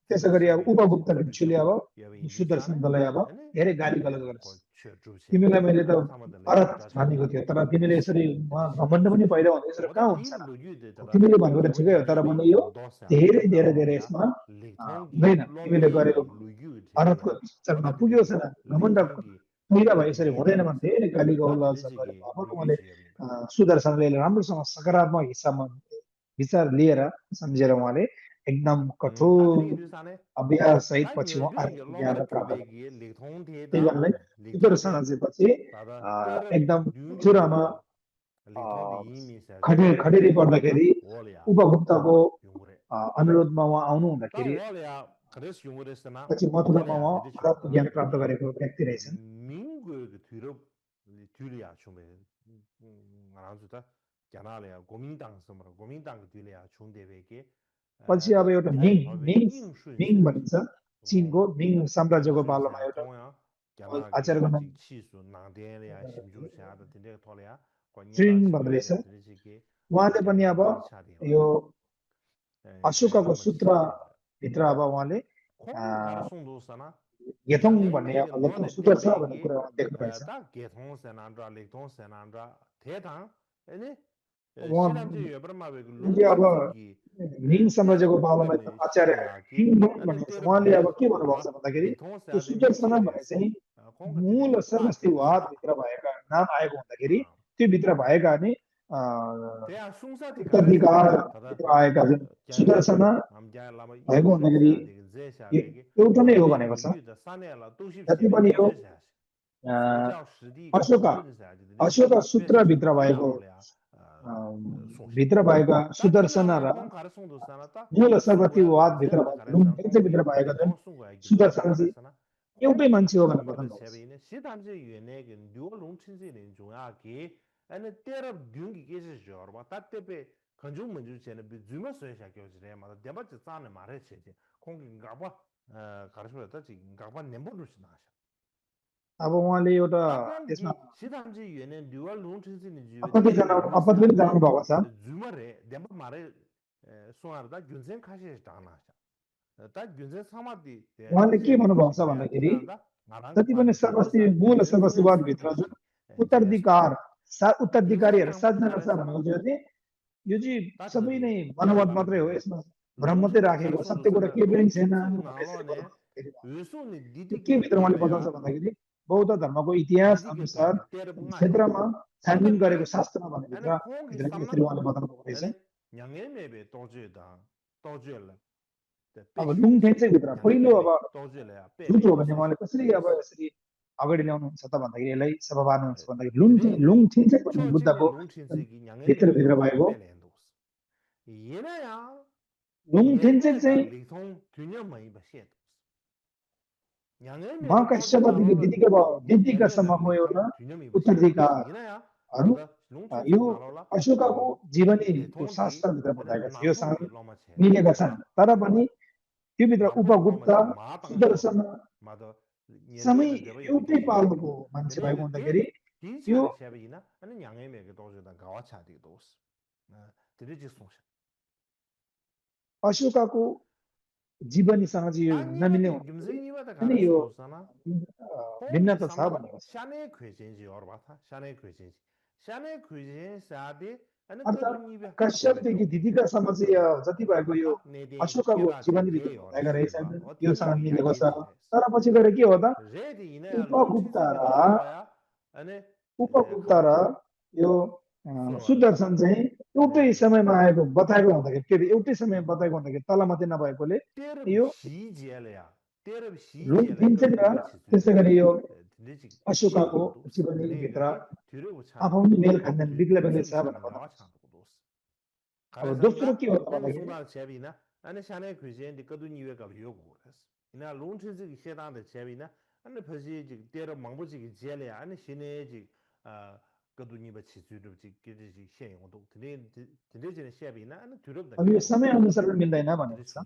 त्यसो गरी अब उपगुप्त भिक्षुले अब सुदर्शनलाई अब धेरै गाली गलौज गर्छ तिमीलाई मैले त अरथ मानेको थियो तर तिमीले यसरी घमण्ड पनि पैदा हुँदै यसरी कहाँ हुन्छ तिमीले भनेको त ठिकै हो तर पनि यो धेरै धेरै धेरै यसमा हुँदैन तिमीले गरेको अरथको चरणमा पुग्यो छैन घमण्ड पैदा भयो यसरी हुँदैन भने धेरै गाली गलौज गरेको अब उहाँले सुदर्शनले राम्रोसँग सकारात्मक हिसाबमा विचार लिएर सम्झेर उहाँले एकदम कठोर अभ्यास सहित पछि उहाँ ज्ञान प्राप्त त्यही कारणले सुदर्शन चाहिँ पछि एकदम चुरामा खडेरी पर्दाखेरि उपगुप्तको अनुरोधमा उहाँ आउनु हुँदाखेरि पछि मथुरामा उहाँ अरबको ज्ञान प्राप्त गरेको व्यक्ति रहेछन् पछि अब एउटा मिङ भनिन्छ चीनको मिङ साम्राज्यको पालोमा एउटा आचार्यको नाम श्रीङ भन्ने रहेछ उहाँले पनि अब यो अशोकको सूत्रभित्र अब उहाँले गेथोङ भन्ने लेख्नु सूत्र छ भन्ने कुरा देख्नु भएछ अब मिङ साम्राज्यको पालोमा आचार्य उहाँले अब के भन्नुभएको छ भन्दाखेरि त्यो सुदर्शन भने चाहिँ मूल सरस्वतीवादभित्र भएका नाम आएको हुँदाखेरि त्यो भित्र भएका नि उत्तराधिकारभित्र आएका जुन सुदर्शन भएको हुँदाखेरि एउटा नै हो भनेको छ जति पनि यो अशोक सूत्रभित्र भएको भित्र भएका सुदर्शन र मूल सरस्वतीवादभित्र भित्र भएका जुन सुदर्शन चाहिँ एउटै मान्छे हो भनेर बताउनु अब उहाँले एउटा त्यसमा आपत्ति पनि जनाउनु भएको छ उहाँले के भन्नुभएको छ भन्दाखेरि जति पनि मूल सरस्वतीवादभित्र जुन उत्तराधिकारीहरू 7 जना छ भनेको चाहिँ यो चाहिँ सबै नै मनोवाद मात्रै हो यसमा भ्रम मात्रै राखेको सत्य कुरा केही पनि छैन के भित्र उहाँले बताउँछ भन्दाखेरि बौद्ध धर्मको इतिहास अनुसार क्षेत्रमा छानबिन गरेको शास्त्रमा भन्नेभित्र यसरी उहाँले बताउनु भएको रहेछ अब लुङथेन्चेक भित्र पहिलो अब झुट हो भने उहाँले कसरी अब यसरी अगाडि ल्याउनुहुन्छ त भन्दाखेरि यसलाई सफा पार्नुहुन्छ भन्दाखेरि लुङथेन्चेक भन्ने बुद्धको भित्र भएको लुङथेन्चेक चाहिँ महाकाश्यपदेखि दितिकासम्मको एउटा उत्तराधिकारहरू यो अशोकको जीवनीको शास्त्रभित्र बताएका छन् यो मिलेका छन् तर पनि त्योभित्र उपगुप्त सुदर्शन समय एउटै पालोको मान्छे भएको हुँदाखेरि यो अशोकाको जीवनीसँग चाहिँ यो नमिल्ने हुँदाखेरि यो भिन्नता छ भनेको छ अर्थात् कश्यपदेखि दिदीकासम्म चाहिँ जति भएको यो अशोकाको जीवनीभित्र भएका रहेछ योसँग मिलेको छ तर पछि गएर के हो त उपगुप्ता र यो सुदर्शन चाहिँ एउटै समयमा आएको बताएको हुँदाखेरि के एउटै समयमा बताएको हुँदाखेरि तलमाथि नभएकोले यो त्यसै गरी यो अशोकाको जीवनीभित्र आफू मेल खाँदैन बेग्ला बेग्लै छ भनेर बताउँछ अब दोस्रो के हो भन्दाखेरि अब यो समय अनुसार मिल्दैन भनेको छ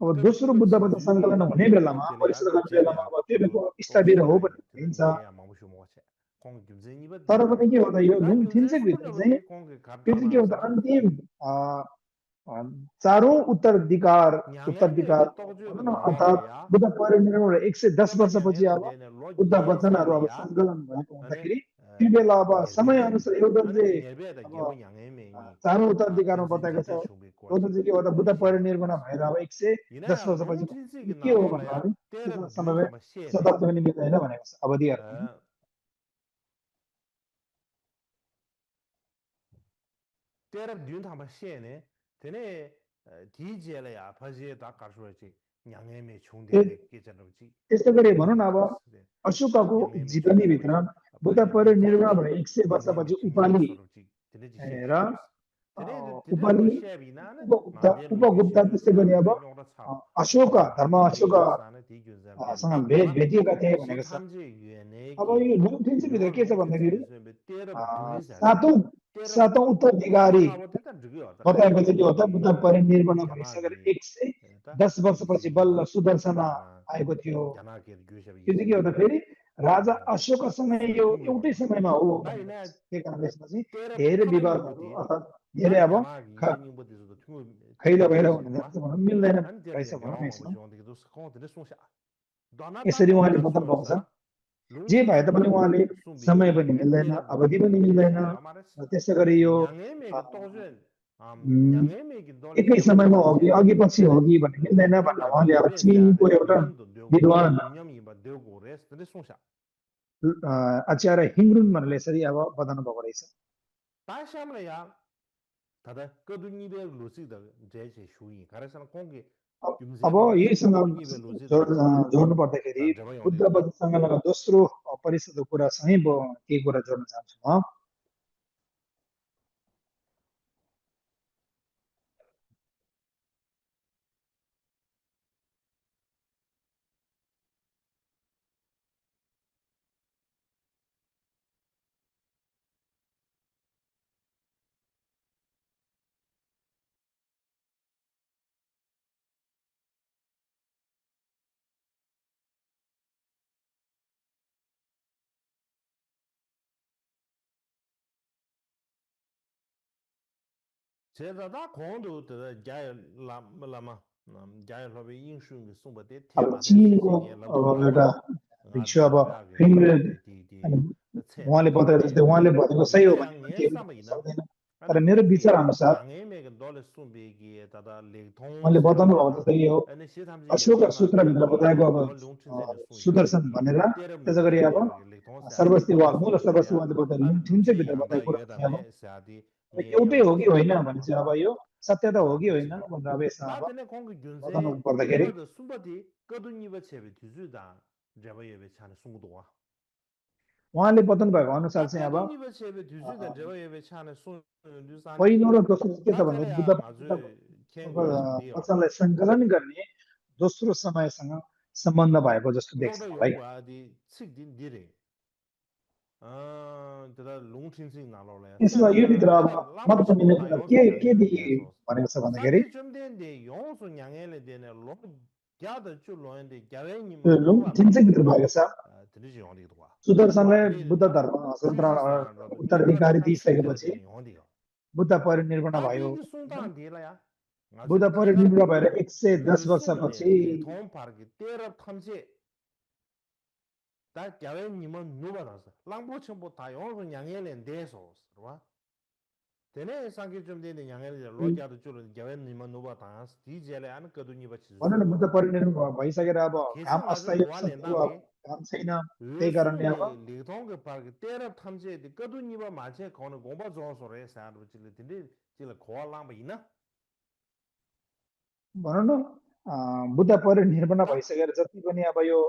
अब दोस्रो बुद्धबाट सङ्कलन हुने बेलामा परिषद गर्ने बेलामा अब त्यो स्थबिर हो भन्ने भनिन्छ तर पनि के हो त यो लुङथिन्चेकभित्र चाहिँ त्यो चाहिँ के हो त अन्तिम चारौं उत्तराधिकार अर्थात् बुद्ध परिनिर्वाण 110 वर्षपछि अब बुद्ध वचनहरू अब सङ्कलन भएको हुँदाखेरि त्यो बेला अब समय अनुसार एउटा चाहिँ चारौं उत्तराधिकारमा बताएको छ एउटा चाहिँ के हो त बुद्ध परिनिर्वाण भएर अब 110 वर्षपछि के हो भन्दा समय शताब्दी पनि मिल्दैन भनेको छ अवधिहरू त्यस्तै गरी भनौँ न अब अशोकाको जीवनीभित्र बुद्ध परिनिर्वाण भएर 100 वर्षपछि उपालि र उपगुप्ता त्यस्तै गरी अब अशोका धर्म अशोकासँग भेटिएका थिए भनेको छ अब यो लुङथिन्चेकभित्र के छ भन्दाखेरि सातौं उत्तराधिकारी बताएको चाहिँ के हो त बुद्ध परिनिर्वाण भइसकेर 110 वर्षपछि बल्ल सुदर्शन आएको थियो त्यो चाहिँ के हो त फेरि राजा अशोकसँग यो एउटै समयमा हो त्यही कारणले यसपछि धेरै विवादहरू अर्थात् धेरै अब खैला भएर मिल्दैन रहेछ भनौँ यसमा यसरी उहाँले बताउनु भएको छ जे भए तापनि उहाँले समय पनि मिल्दैन अवधि पनि मिल्दैन त्यसै गरी यो एकै समयमा हो कि अघि पछि हो कि भन्ने मिल्दैन भनेर उहाँले अब चिनको एउटा विद्वान आचार्य हिङरुन भनेर यसरी अब बताउनु भएको रहेछ अब यहीसँग जोड्नु पर्दाखेरि बुद्ध वचनसँग दोस्रो परिषदको कुरासँगै केही कुरा जोड्न चाहन्छु म अब चिनको एउटा भिक्षु अब उहाँले बताए जस्तै उहाँले भनेको सही हो भने सक्दैन तर मेरो विचार अनुसार उहाँले बताउनु भएको जस्तै यो अशोक सूत्रभित्र बताएको अब सुदर्शन भनेर त्यसै गरी अब सर्वस्ती वाल मूल सर्वस्ती वालले बताएको लुङथिन्चेकभित्र बताएको कुरा अब एउटै हो कि होइन भने चाहिँ अब यो सत्यता हो कि होइन भनेर अब यसमा अब बताउनु पर्दाखेरि उहाँले बताउनु भएको अनुसार चाहिँ अब पहिलो र दोस्रो के छ भने बुद्ध वचनलाई सङ्कलन गर्ने दोस्रो समयसँग सम्बन्ध भएको जस्तो देख्छ मलाई 제가 롱친싱 나로래. इसमें ये भी 내가 तरह मत 랑보친 मिलने 보다 का 용수 के 양해를 दी 대해서 माने सब बंद करी 상기 좀 되는데 용수 양해를 되네 로 야도 줄로인데 तो 야외님은 लोग 누가 जिनसे भी 나로래. तरह सा 들으지 어디도 와. सुदर्शन ने 들이 बुद्ध धर्म स्वतंत्र 주지사라도 उत्तराधिकारी 녀버다 थी सके 춤들 पछि 되는 어디가. बुद्ध परिनिर्वाण भयो 다들 송당 뒤라야. बुद्ध 아주 परिनिर्वाण भएर 110 वर्ष 르송네 पछि 리통 파르기 때려 탐지 다 야외님은 누가 나서 랑보천보 다 용수 양해를 대해서 봐. 되네 상기 좀 되는 양해를 로자도 줄은 야외님은 누가 다 디젤에 안 거두니 버치 भन्नु बुद्ध परिनिर्वाण भइसकेर अब काम 계속 아주 अस्थायी 고안에 सत्य 남게 काम छैन त्यही कारणले अब 르송네 리통 파르기 때려 탐지 거두니 버 마체 거는 공부 좋아서래 사도 질 근데 질 고알랑 있나? भनौँ न बुद्ध परिनिर्वाण भइसकेर जति पनि अब यो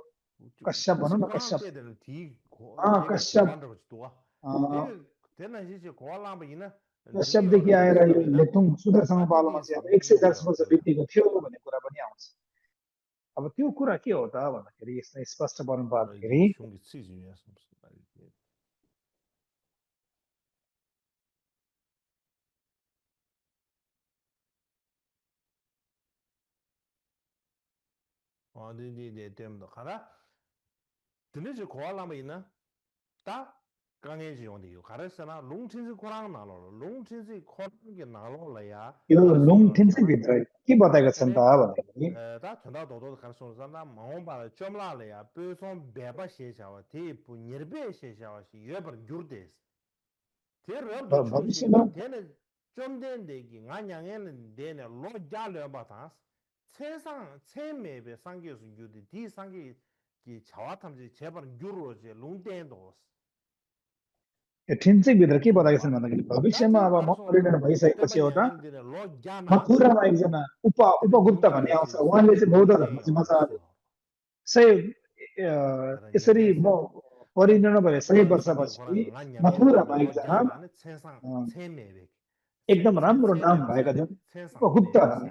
कश्यप भनौँ न 고랑 कश्यप 때들 뒤 걔가 कश्यप 고란다고 또 되게 되나 이제 고알랑 있나? कश्यपदेखि आएर यो लेथुङ सुदर्शन पालोमा चाहिँ अब 110 वर्ष बितेको थियो भन्ने कुरा पनि आउँछ अब त्यो कुरा के हो त भन्दाखेरि यसलाई स्पष्ट बनाउनु पर्दाखेरि 흉기 치즈였어. 네 때문에 가라. 드네지 고알라마 있나? 다 강해지 온디요. 가르스나 롱친스 코랑 나로. 롱친스 코랑게 나로라야. यो लुङथिन्चेभित्र के बताएका छन् त भन्दाखेरि 다 전화 도도 가르소나 마음바 점라래야. 뼈손 배바 셰샤와 티부 니르베 셰샤와시 여버 주르데스. 대럽도 충시 भविष्यमा 되는 좀 된데기 안양에는 되네 로자려 바타스. 세상 세매베 상계수 유디 디 상계 기 자와탐지 제발 유로제 롱덴도스 ठिन्चेकभित्र के बताएका छन् भन्दाखेरि भविष्यमा अब म परिणत भइसकेपछि एउटा मथुरामा एकजना उपगुप्त भन्ने आउँछ उहाँले चाहिँ बौद्ध धर्म चाहिँ मजाले सय यसरी म परिणत भए 100 वर्षपछि मथुरामा एकजना एकदम राम्रो नाम भएका छन् उपगुप्त भन्ने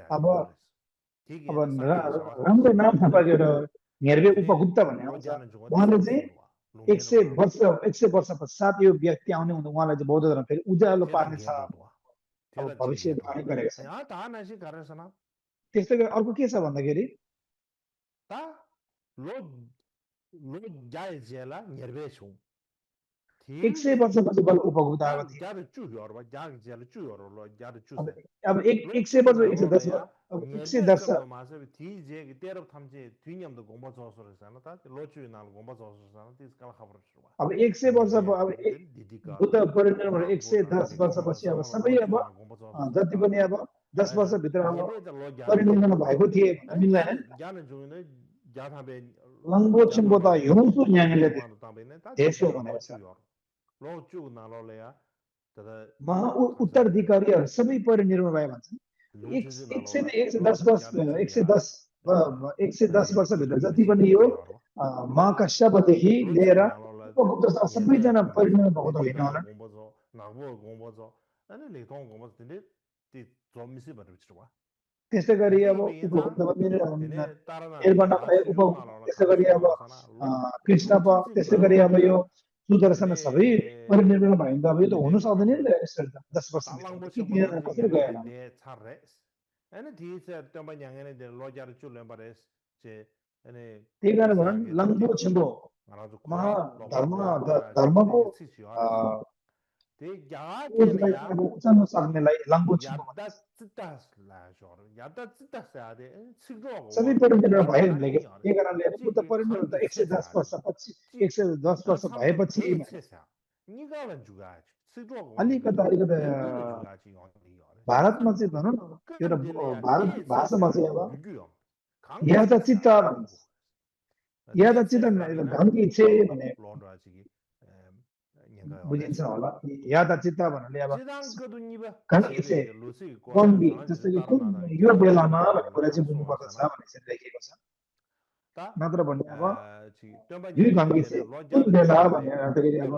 अब अब राम्रो नाम थाहा पाएर हेर्वे उपगुप्त भन्ने आउँछ उहाँले चाहिँ 100 वर्ष पश्चात यो व्यक्ति आउने हुँदा उहाँलाई चाहिँ बौद्ध धर्म फेरि उज्यालो पार्नेछ अब भविष्यवाणी गरेको छ त्यस्तै गरी अर्को के छ भन्दाखेरि एक 100 वर्षपछि बल उपभोक्ता आएको थियो अब 100 वर्ष 110 अब 110 अब 100 वर्ष अब बुद्ध परिनिर्वाण 110 वर्षपछि अब सबै अब जति पनि अब 10 वर्षभित्र अब परिनिर्वाण भएको थिए भन्न मिल्दैन लङ्बो छिम्बोता हिउँसु न्याङले देशो भनेको छ महा उत्तराधिकारीहरू सबै परिनिर्वाण भए भन्छन् 110 वर्ष 110 वर्षभित्र जति पनि यो महाकश्यपदेखि लिएर उपगुप्तसम्म सबैजना परिनिर्वाण भएको त होइन होला त्यस्तै गरी अब त्यस्तै गरी अब कृष्ण त्यस्तै गरी अब यो सुदर्शन सबै परिनिर्वाण भयो भने त अब यो त हुनु सक्दैन नि त 10 वर्ष कसरी गएन त्यही कारण भनौँ लङ्बो छिम्बो धर्मको अब उचाल्न सक्नेलाई लङ्बो छिम्बो सबै परिनिर्वाण भयो भने त्यही कारणले बुद्ध परिनिर्वाण त 110 वर्षपछि 110 वर्ष भएपछि अलिकता भारतमा चाहिँ भनौँ न एउटा भारत भाषामा चाहिँ अब यादचित्त ढङ्गी छे भने बुझिन्छ होला यादचित्त भन्नाले अब ढङ्गी छे गङ्गी जस्तो कि कुन यो बेलामा भन्ने कुरा चाहिँ बुझ्नुपर्दछ भन्ने चाहिँ लेखिएको छ नत्र भने अब यो ढङ्गी छे कुन बेला भन्ने अन्तखेरि अब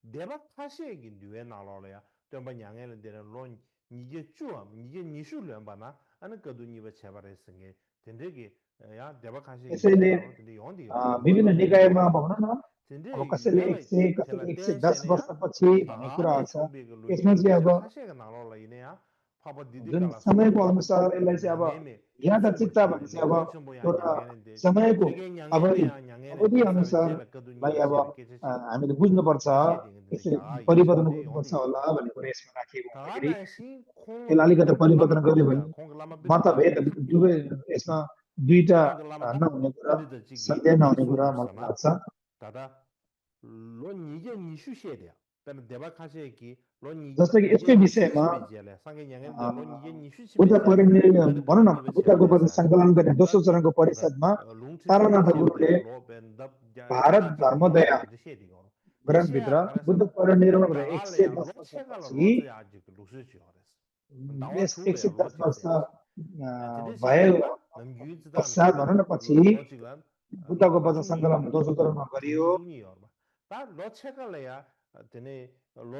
대박 타시에기 뉘에 나로래야 좀 양해는 되는 론 이게 쭈어 이게 니슈련 바나 아는 것도 니가 제발했으니 된대기 야 대박 하시에기 यसैले 뉘에 나로 근데 요한데 विभिन्न निकायमा 요한데 भनौँ न अब 근데 कसैले 내가 100 제가 कसैले 110 댄세네야 वर्षपछि भन्ने कुराहरू 다네 छ 쇼비가 यसमा 로이게 चाहिँ अब 제가 하시에가 나로라 이네야 파바 जुन 디디가라 समयको 소비 अनुसार यसलाई चाहिँ अब 냥에메 यादचित्त भने 춤춤버시네 चाहिँ अब 레콘 뭐 एउटा 양양에는데 समयको 제게 अवधि 냥에네 अवधि 대사를 제가 अनुसारलाई 거두니 अब 셰베 के체시 हामीले बुझ्नुपर्छ 디셰딩인데 यसरी 야 परिवर्तन 이슈한데 गर्नुपर्छ 요한데 होला भन्ने कुरा यसमा राखिएको हुँदाखेरि 다나시 콩 यसलाई अलिकति परिवर्तन 라마 गर्यो 비디다 भने 콩 라마 비디다 मतभेद दुवै यसमा दुईटा 콩 라마 다 नहुने कुरा 비디다 지기 सन्देह नहुने कुरा मलाई 소유스나 लाग्छ 다다 론 이게 니슈셰데야 근데 대박하시기 론 जस्तो कि 이게 यसकै विषयमा 니슈시베지야래 상게 양에데 론 이게 बुद्ध 니슈시베지야래 परिनिर्वाण 아니 भनौँ न 거두니 बुद्धको वचन 베체베레사 सङ्कलन गर्ने दोस्रो चरणको 다다 परिषदमा 롱친진 तारानाथ 셰베데 गुरुले 로벤 답 भारत धर्मदया 디셰디고 ग्रन्थभित्र 디셰야 बुद्ध 가라서 परिनिर्वाण गरेर 다갈래야 110 로체갈 वर्षपछि 로즈야 아직 루스지요 다와 यस 줄래야 110 वर्ष 로직세야지 근데 भयो 시에가 남 유즈단 पश्चात भनौँ न पछि 로직란 बुद्धको वचन 로중이요 सङ्कलन दोस्रो चरणमा गरियो 중이중이요 다 로체갈래야 되네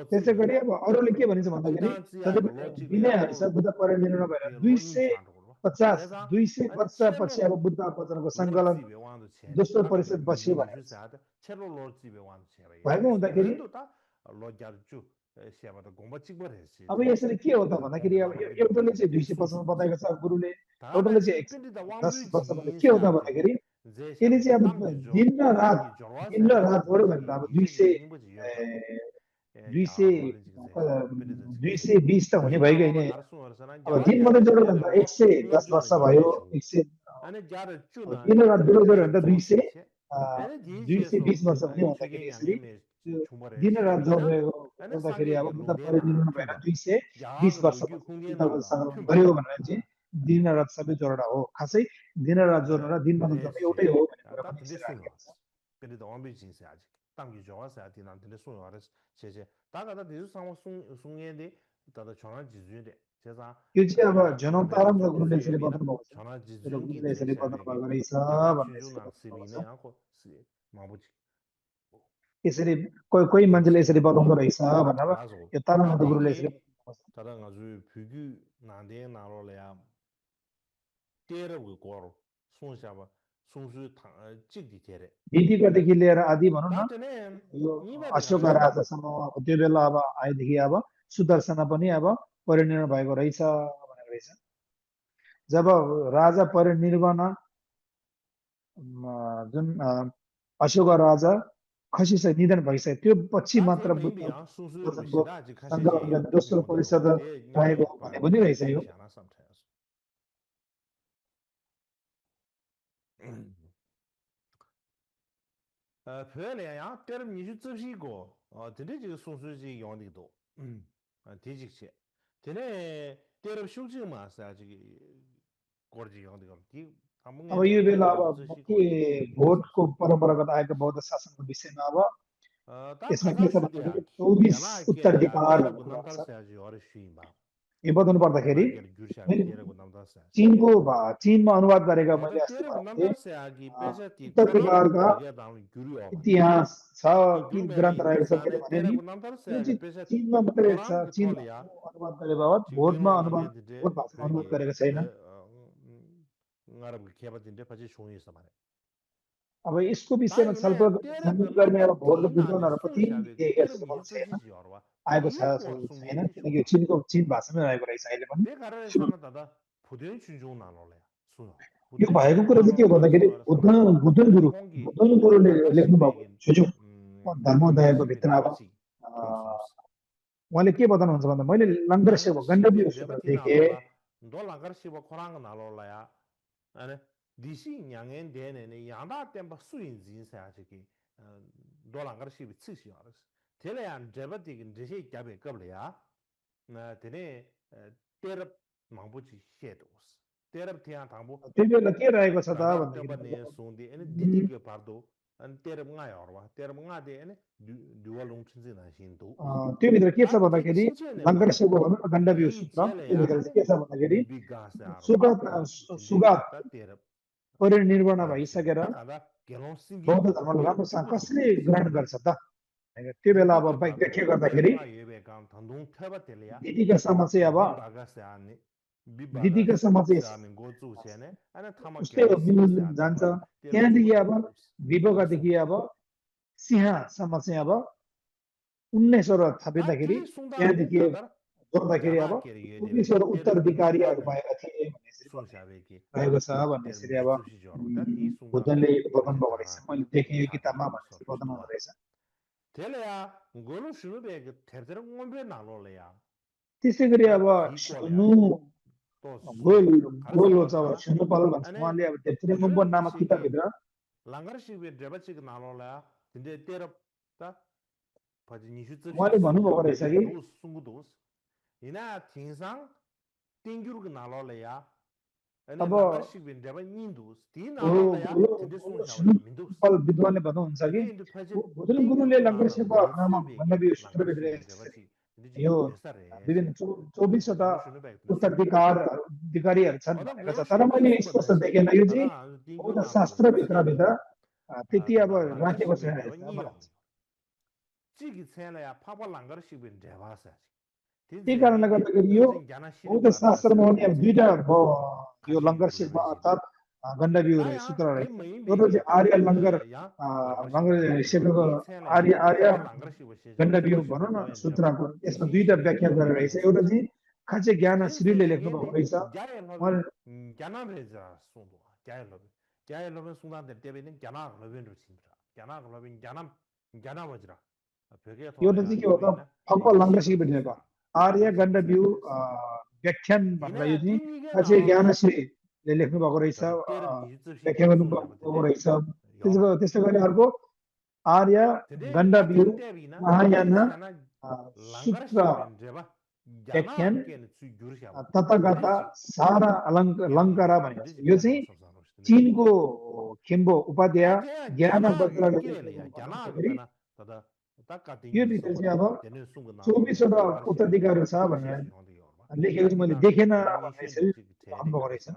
त्यसै 로지베 गरी अब अरूले के भनिन्छ भन्दाखेरि 지단지야 जति पनि 로직래야 विनयहरू छ बुद्ध परिनिर्वाण भएर 로닝산으로 250 그래서 200 아니 वर्षपछि अब 체로 बुद्धको वचनको सङ्कलन 로지베 왕도 체 दोस्रो 아가들 परिषद पछि 미지 भनेको छ 니슈사다 체로 로지베 왕도 체라 भएको 야레스 हुँदाखेरि 그런도 다 로자르주 시아바도 공부 찍버렸지 अब यसरी के हो त भन्दाखेरि अब एउटाले चाहिँ 250 बताएको छ गुरुले एउटाले चाहिँ 다나시 핀디다 110 वर्ष भने 왕부지 के हो त 인사한테 भन्दाखेरि यसले 제샤베 चाहिँ अब 땅기죠 दिन र रात 땅기 दिन र jorwasa रात जोड्यो भने त अब 이제게 잉버지 여다 200 야로는 지금 핀디다 지금 220 त हुने 이 भइगयो 나로만 नि 가르쳐 와서는 अब दिन मात्रै जोड्यो भने त 110 वर्ष भयो 100 아니 자를 अब 주나 दिन र रात जोड्यो भने त 200 아니 디시에서 220 वर्ष हुने 아니 भन्दाखेरि 최근 यसरी 양념에 त्यो 충분해 दिन र रात 시비나 जोड्यो 아니 गर्दाखेरि अब 상계게 बुद्ध 롱데나 परिनिर्वाण भएर 푀바 220 야가 로기 वर्षपछि 공개 बुद्धको 나온다 सङ्कलन 푀바 गर्यो भनेर चाहिँ दिन र रात सबै जोड्दा हो खासै दिन र रात जोड्न र दिन मात्र जोड्न एउटै हो भन्ने कुरा 다 पनि 근데 यसरी 수요 राखिएको छ 근데 더 엄비진세 아직 땅기 좋아서 아디난 근데 수요 알았어 제제 다가다 디스 상호 숭예데 다다 전화 지주데 제가 यो चाहिँ अब जनौ प्रारम्भ गुरुले यसरी 예비나 बताउनु भएको छ 전화 एउटा 지주기 गुरुले यसरी बताउनु 제샤베게 भएको रहेछ 대박 भनेर यसरी 춘중랑 बताउनु भएको 시비네 छ 하고 마부지 यसरी कोही कोही मान्छेले यसरी बताउँदो रहेछ भनेर 다라서 यो तारानाथ गुरुले यसरी 다디게 बताउनु भएको छ 다다 아주 비규 나데 나로래야 때려고 거로 손샤바 손수 찍디 때래 नीतिगतदेखि लिएर आदि भनौँ न 다때네 यो 이바데 अशोक 가르쳐 राजासम्म अब त्यो बेला अब आएदेखि अब सुदर्शन पनि अब परिनिर्वाण भएको रहेछ भनेको रहेछ जब राजा परिनिर्वाण जुन अशोक राजा खसिसके निधन भइसक्यो त्यो पछि मात्र 다테 बुद्ध 메이비야 수수의 वचनको 것이다 아직 सङ्कलन 가시지 गर्ने दोस्रो परिषद 대 रहेको 냥에 भन्ने 봐 पनि रहेछ यो 샤나 sometimes 별이야 때름 니주 접시고 근데 지금 소수지 용리도 대직체 되네 때름 쇼지 마사 지금 거지 용리가 디 अब यो बेला अब के भोटको परम्परागत आएको बौद्ध शासनको विषयमा अब 다 यसमा के छ 가자 भन्दाखेरि 수디야 24 야나 उत्तराधिकार भन्ने 때려고 कुरा छ 남달서야지 어르신바 यो बताउनु पर्दाखेरि 야나 규샤 मैले 때려고 남달서야지 चिनको चिनमा अनुवाद गरेका मैले 야다 अस्ति 때려고 भनेको थिएँ 남달서야기 빼자티 코랑 उत्तराधिकारका 이게 다음 규리 어바 इतिहास छ 그 कि 규메베 ग्रन्थ रहेको छ मैले 인도산에 भने नि 때려고 यो 남달서야기 चाहिँ 빼자티 चिनमा मात्रै छ 코랑 चिनमा 토리아 अनुवाद गरे बाबत भोटमा 지금 अनुवाद 라베드데 भोट भाषामा अनुवाद 그게 गरेको छैन ngaram केबादिन्데 पछि सुनिस मारे अब यसको विषयमा 다이네 छलफल छानबिन 때려고 गर्ने अब भोट र 남달티나데 विद्वानहरू प्रति 순샤베게 देखेको 때려 जस्तो 미주 छैन 뜻이지 여러분 आएको 이게 छ 뭐 छैन 숨기지 किनकि यो 쇼바 चिन भाषामै रहेको रहेछ अहिले पनि 내 가라에서는 다다 부대인 준종 나눠래 수요 यो 부대인 भएको 준종 कुरा चाहिँ के हो 나눠라 भन्दाखेरि 수요 알았어 콩기 बुद्धन गुरुले लेख्नु भएको 랑가시베게 जुजु धर्मोदयको 랑가시베 भित्र अब 다바지 अ, 콩숨스 उहाँले के बताउनुहुन्छ भन्दा मैले लङ्गरसेव गण्डकीय 랑가시베 सूत्र 데바티 देखेँ 나눠라 너 랑가시베 코랑 나눠라야 아니 디시 양엔 데네네 양다 템바 수인진 사야지기 너 랑가시베 치시 알았어 텔레안 데바티 디시 잡에 겁려야 나 데네 तेरब मांगबुची शेदोस तेरब थिया थांबो त्यो बेला के रहेको छ त दादा भन्दाखेरि तब ने सोंदे एने दिदी के पार्दो अन तेरब nga yorwa terब nga de ene duwa long chinzi na shindu त्यो भित्र के ता छ ति भन्दाखेरि छिचे ने मा लङ्गरसेवको भनौँ न गण्डकीय इ सूत्र चेले त्यो या भित्र चाहिँ के छ भन्दाखेरि बिबी गास यारवा सुगत जिन्दगी सुगत ता तेरब परिनिर्वाण गास भइसकेर ता दादा गेलों सिंगी बौद्ध धर्मलाई राम्रोसँग कसले ग्रहण गर्छ त त्यो बेला अब व्याख्या गर्दाखेरि दिदीका समस्या अब दिदीका समस्या उस्तै हो मिल्न जान्छ त्यहाँदेखि अब विभोगदेखि अब सिंह समस्या अब 19वटा थपिँदाखेरि त्यहाँदेखि जोड्दाखेरि अब 19वटा उत्तराधिकारीहरू भएका थिए भन्ने यसरी रहेको छ भन्ने यसरी अब बुद्धले बताउनु भएको रहेछ मैले देखेँ यो किताबमा भन्ने यसरी बताउनु भएको रहेछ त्यसै गरी अब सुनु गोल गोल छ सुनु पल भन्छ उहाँले अब धेरै मुम्बन नामक किताबभित्र उहाँले भन्नुभएको रहेछ कि अब विद्वानले भन्नुहुन्छ कि गुरुले लङ्गरसेवा भन्ने सूत्रभित्र यो विभिन्न 24वटा उत्तराधिकारीहरू छन् भनेको छ तर मैले स्पष्ट देखेन यो चाहिँ बौद्ध शास्त्रभित्र त्यति अब राखेको छैन त्यही कारणले गर्दाखेरि यो बौद्ध शास्त्रमा हुने अब दुईटा यो लङ्गरसेवा अर्थात् गण्डव्यूह सूत्र एउटा चाहिँ आर्य लङ्गर सेवाको आर्य गण्डव्यूह भनौँ न सूत्रको यसमा दुईटा व्याख्या गरेर रहेछ एउटा चाहिँ खासै ज्ञान श्रीले लेख्नु भएको रहेछ एउटा चाहिँ के हो त फक्क लङ्गरसेवा भेटेको आर्य गण्डव्यूह व्याख्यान भनेर यो चाहिँ खासै ज्ञान श्रीले लेख्नु भएको रहेछ व्याख्या गर्नु भएको रहेछ त्यसै गरी अर्को आर्य गण्डव्यूह महायान सूत्र व्याख्यान तथागत सारा अलङ्कारा भनेको छ यो चाहिँ चीनको खेम्बो उपाध्याय ज्ञान यो भित्र चाहिँ अब 24वटा उत्तराधिकारी छ भनेर लेखेको चाहिँ मैले देखेन भन्ने यसरी भन्नुभएको रहेछ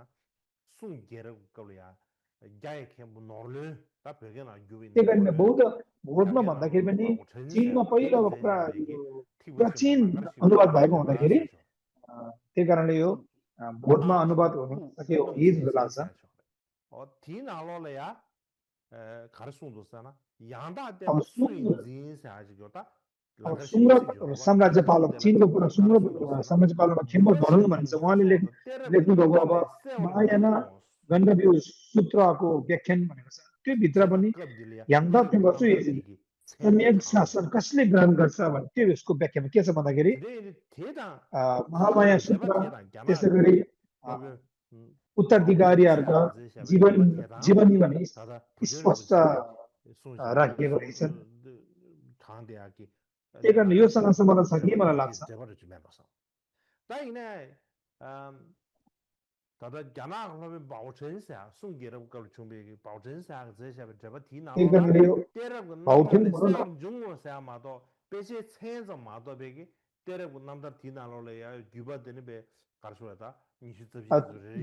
त्यही कारणले बौद्धमा भन्दाखेरि पनि चीनमा पहिलो प्राचीन अनुवाद भएको हुँदाखेरि त्यही कारणले यो बौद्धमा अनुवाद हुन सक्यो जस्तो लाग्छ सुङ्ग्र साम्राज्यपाल चीनको पुरा सुङ्ग्र साम्राज्यपालमा खेम्बो धर्म भन्छ उहाँले लेख्नु भएको अब महायान गण्डव्यूह सूत्रको व्याख्यान भनेको छ त्यो भित्र पनि याङ्दा गर्छु सम्यक शासन कसले ग्रहण गर्छ भने त्यो यसको व्याख्यामा के छ भन्दाखेरि महामाया सूत्र त्यसै गरी उत्तराधिकारीहरूका जीवनी भने स्पष्ट राखिएको रहेछ त्यही कारण योसँग सम्बन्ध छ कि मलाई लाग्छ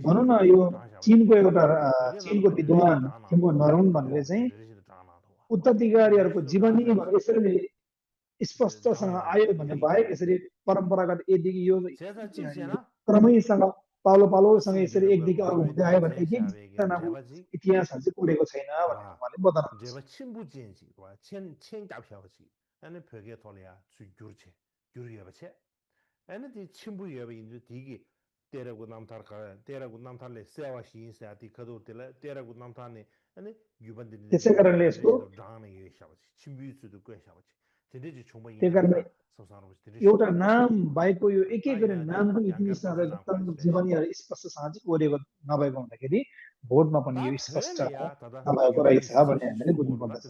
भनौँ न यो चीनको एउटा चीनको विद्वान खेम्बो नरुङ भन्ने चाहिँ उत्तराधिकारीहरूको जीवनी भनेर यसरी स्पष्टसँग आयो भन्ने बाहेक यसरी परम्परागत यदिको यो क्रमैसँग पालोसँग यसरी एकदिक अर्को हुँदै आयो भने एकजनाको इतिहासहरू चाहिँ कोरेको छैन भनेर उहाँले बताउनु त्यसै कारणले यसको त्यही कारणले एउटा नाम बाहेकको यो एक एक गरी नामको इतिहासहरू जीवनीहरू स्पष्टसँग चाहिँ कोरेको नभएको हुँदाखेरि बोर्डमा पनि यो स्पष्ट नभएको रहेछ भन्ने हामीले बुझ्नुपर्दछ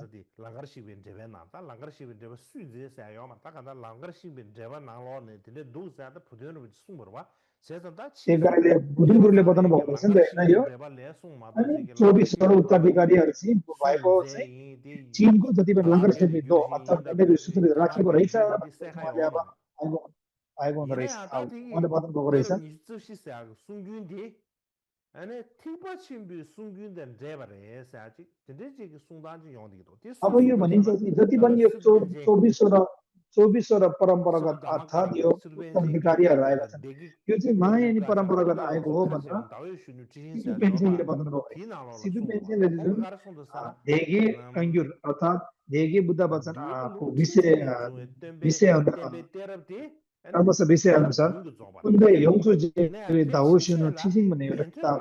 त्यही कारणले बुद्धि गुरुले बताउनु भएको रहेछ नि त होइन यो अनि 24वटा उत्तराधिकारीहरू चाहिँ भएको चाहिँ चीनको जति पनि लङ्गरसेवा अर्थात् सूत्र राखेको रहेछ उहाँले अब आएको हुँदो रहेछ उहाँले बताउनु भएको रहेछ 아니 티바침비 숭균된 제바래 사지 근데지 숭단지 용디도 अब यो भनिन्छ कि जति पनि यो 24वटा परम्परागत अर्थात् यो उत्तराधिकारीहरू आएका छन् यो चाहिँ महायानी परम्परागत आएको हो भनेर सिधु पेन्सिनले बताउनु भयो सिधु पेन्सिनले जुन धेगे कंग्युर अर्थात् धेगे बुद्ध वचनको विषय क्रमशः विषय अनुसार उनले योङ्सु जे दाओसिनो छिसिङ भन्ने एउटा किताब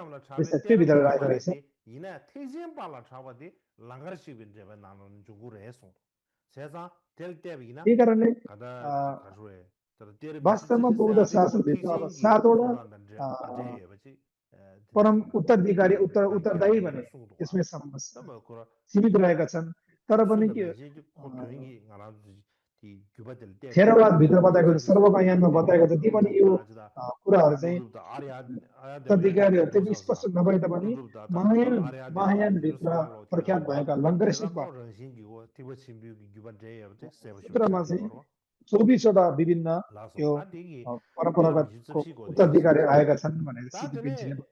त्यो भित्र राखेको रहेछ 이나 태진발라 잡아디 랑가르시 빈제바 나는 주구를 했어. 세상 될 때비나 त्यही कारणले 가다 가수에 वास्तवमा बौद्ध शासनभित्र अब 7वटा परम उत्तराधिकारी उत्तरदायी भने त्यसमै सीमित रहेका छन् तर पनि के थेरवाद भित्र बताएको सर्वकायानमा बताएको जति पनि यो कुराहरू चाहिँ उत्तराधिकारीहरू त्यति स्पष्ट नभए तापनि महायान भित्र प्रख्यात भएका लङ्गरसिकमा सूत्रमा चाहिँ 24वटा विभिन्न यो परम्परागत उत्तराधिकारी आएका छन् भनेर सिधु पेन्सिनले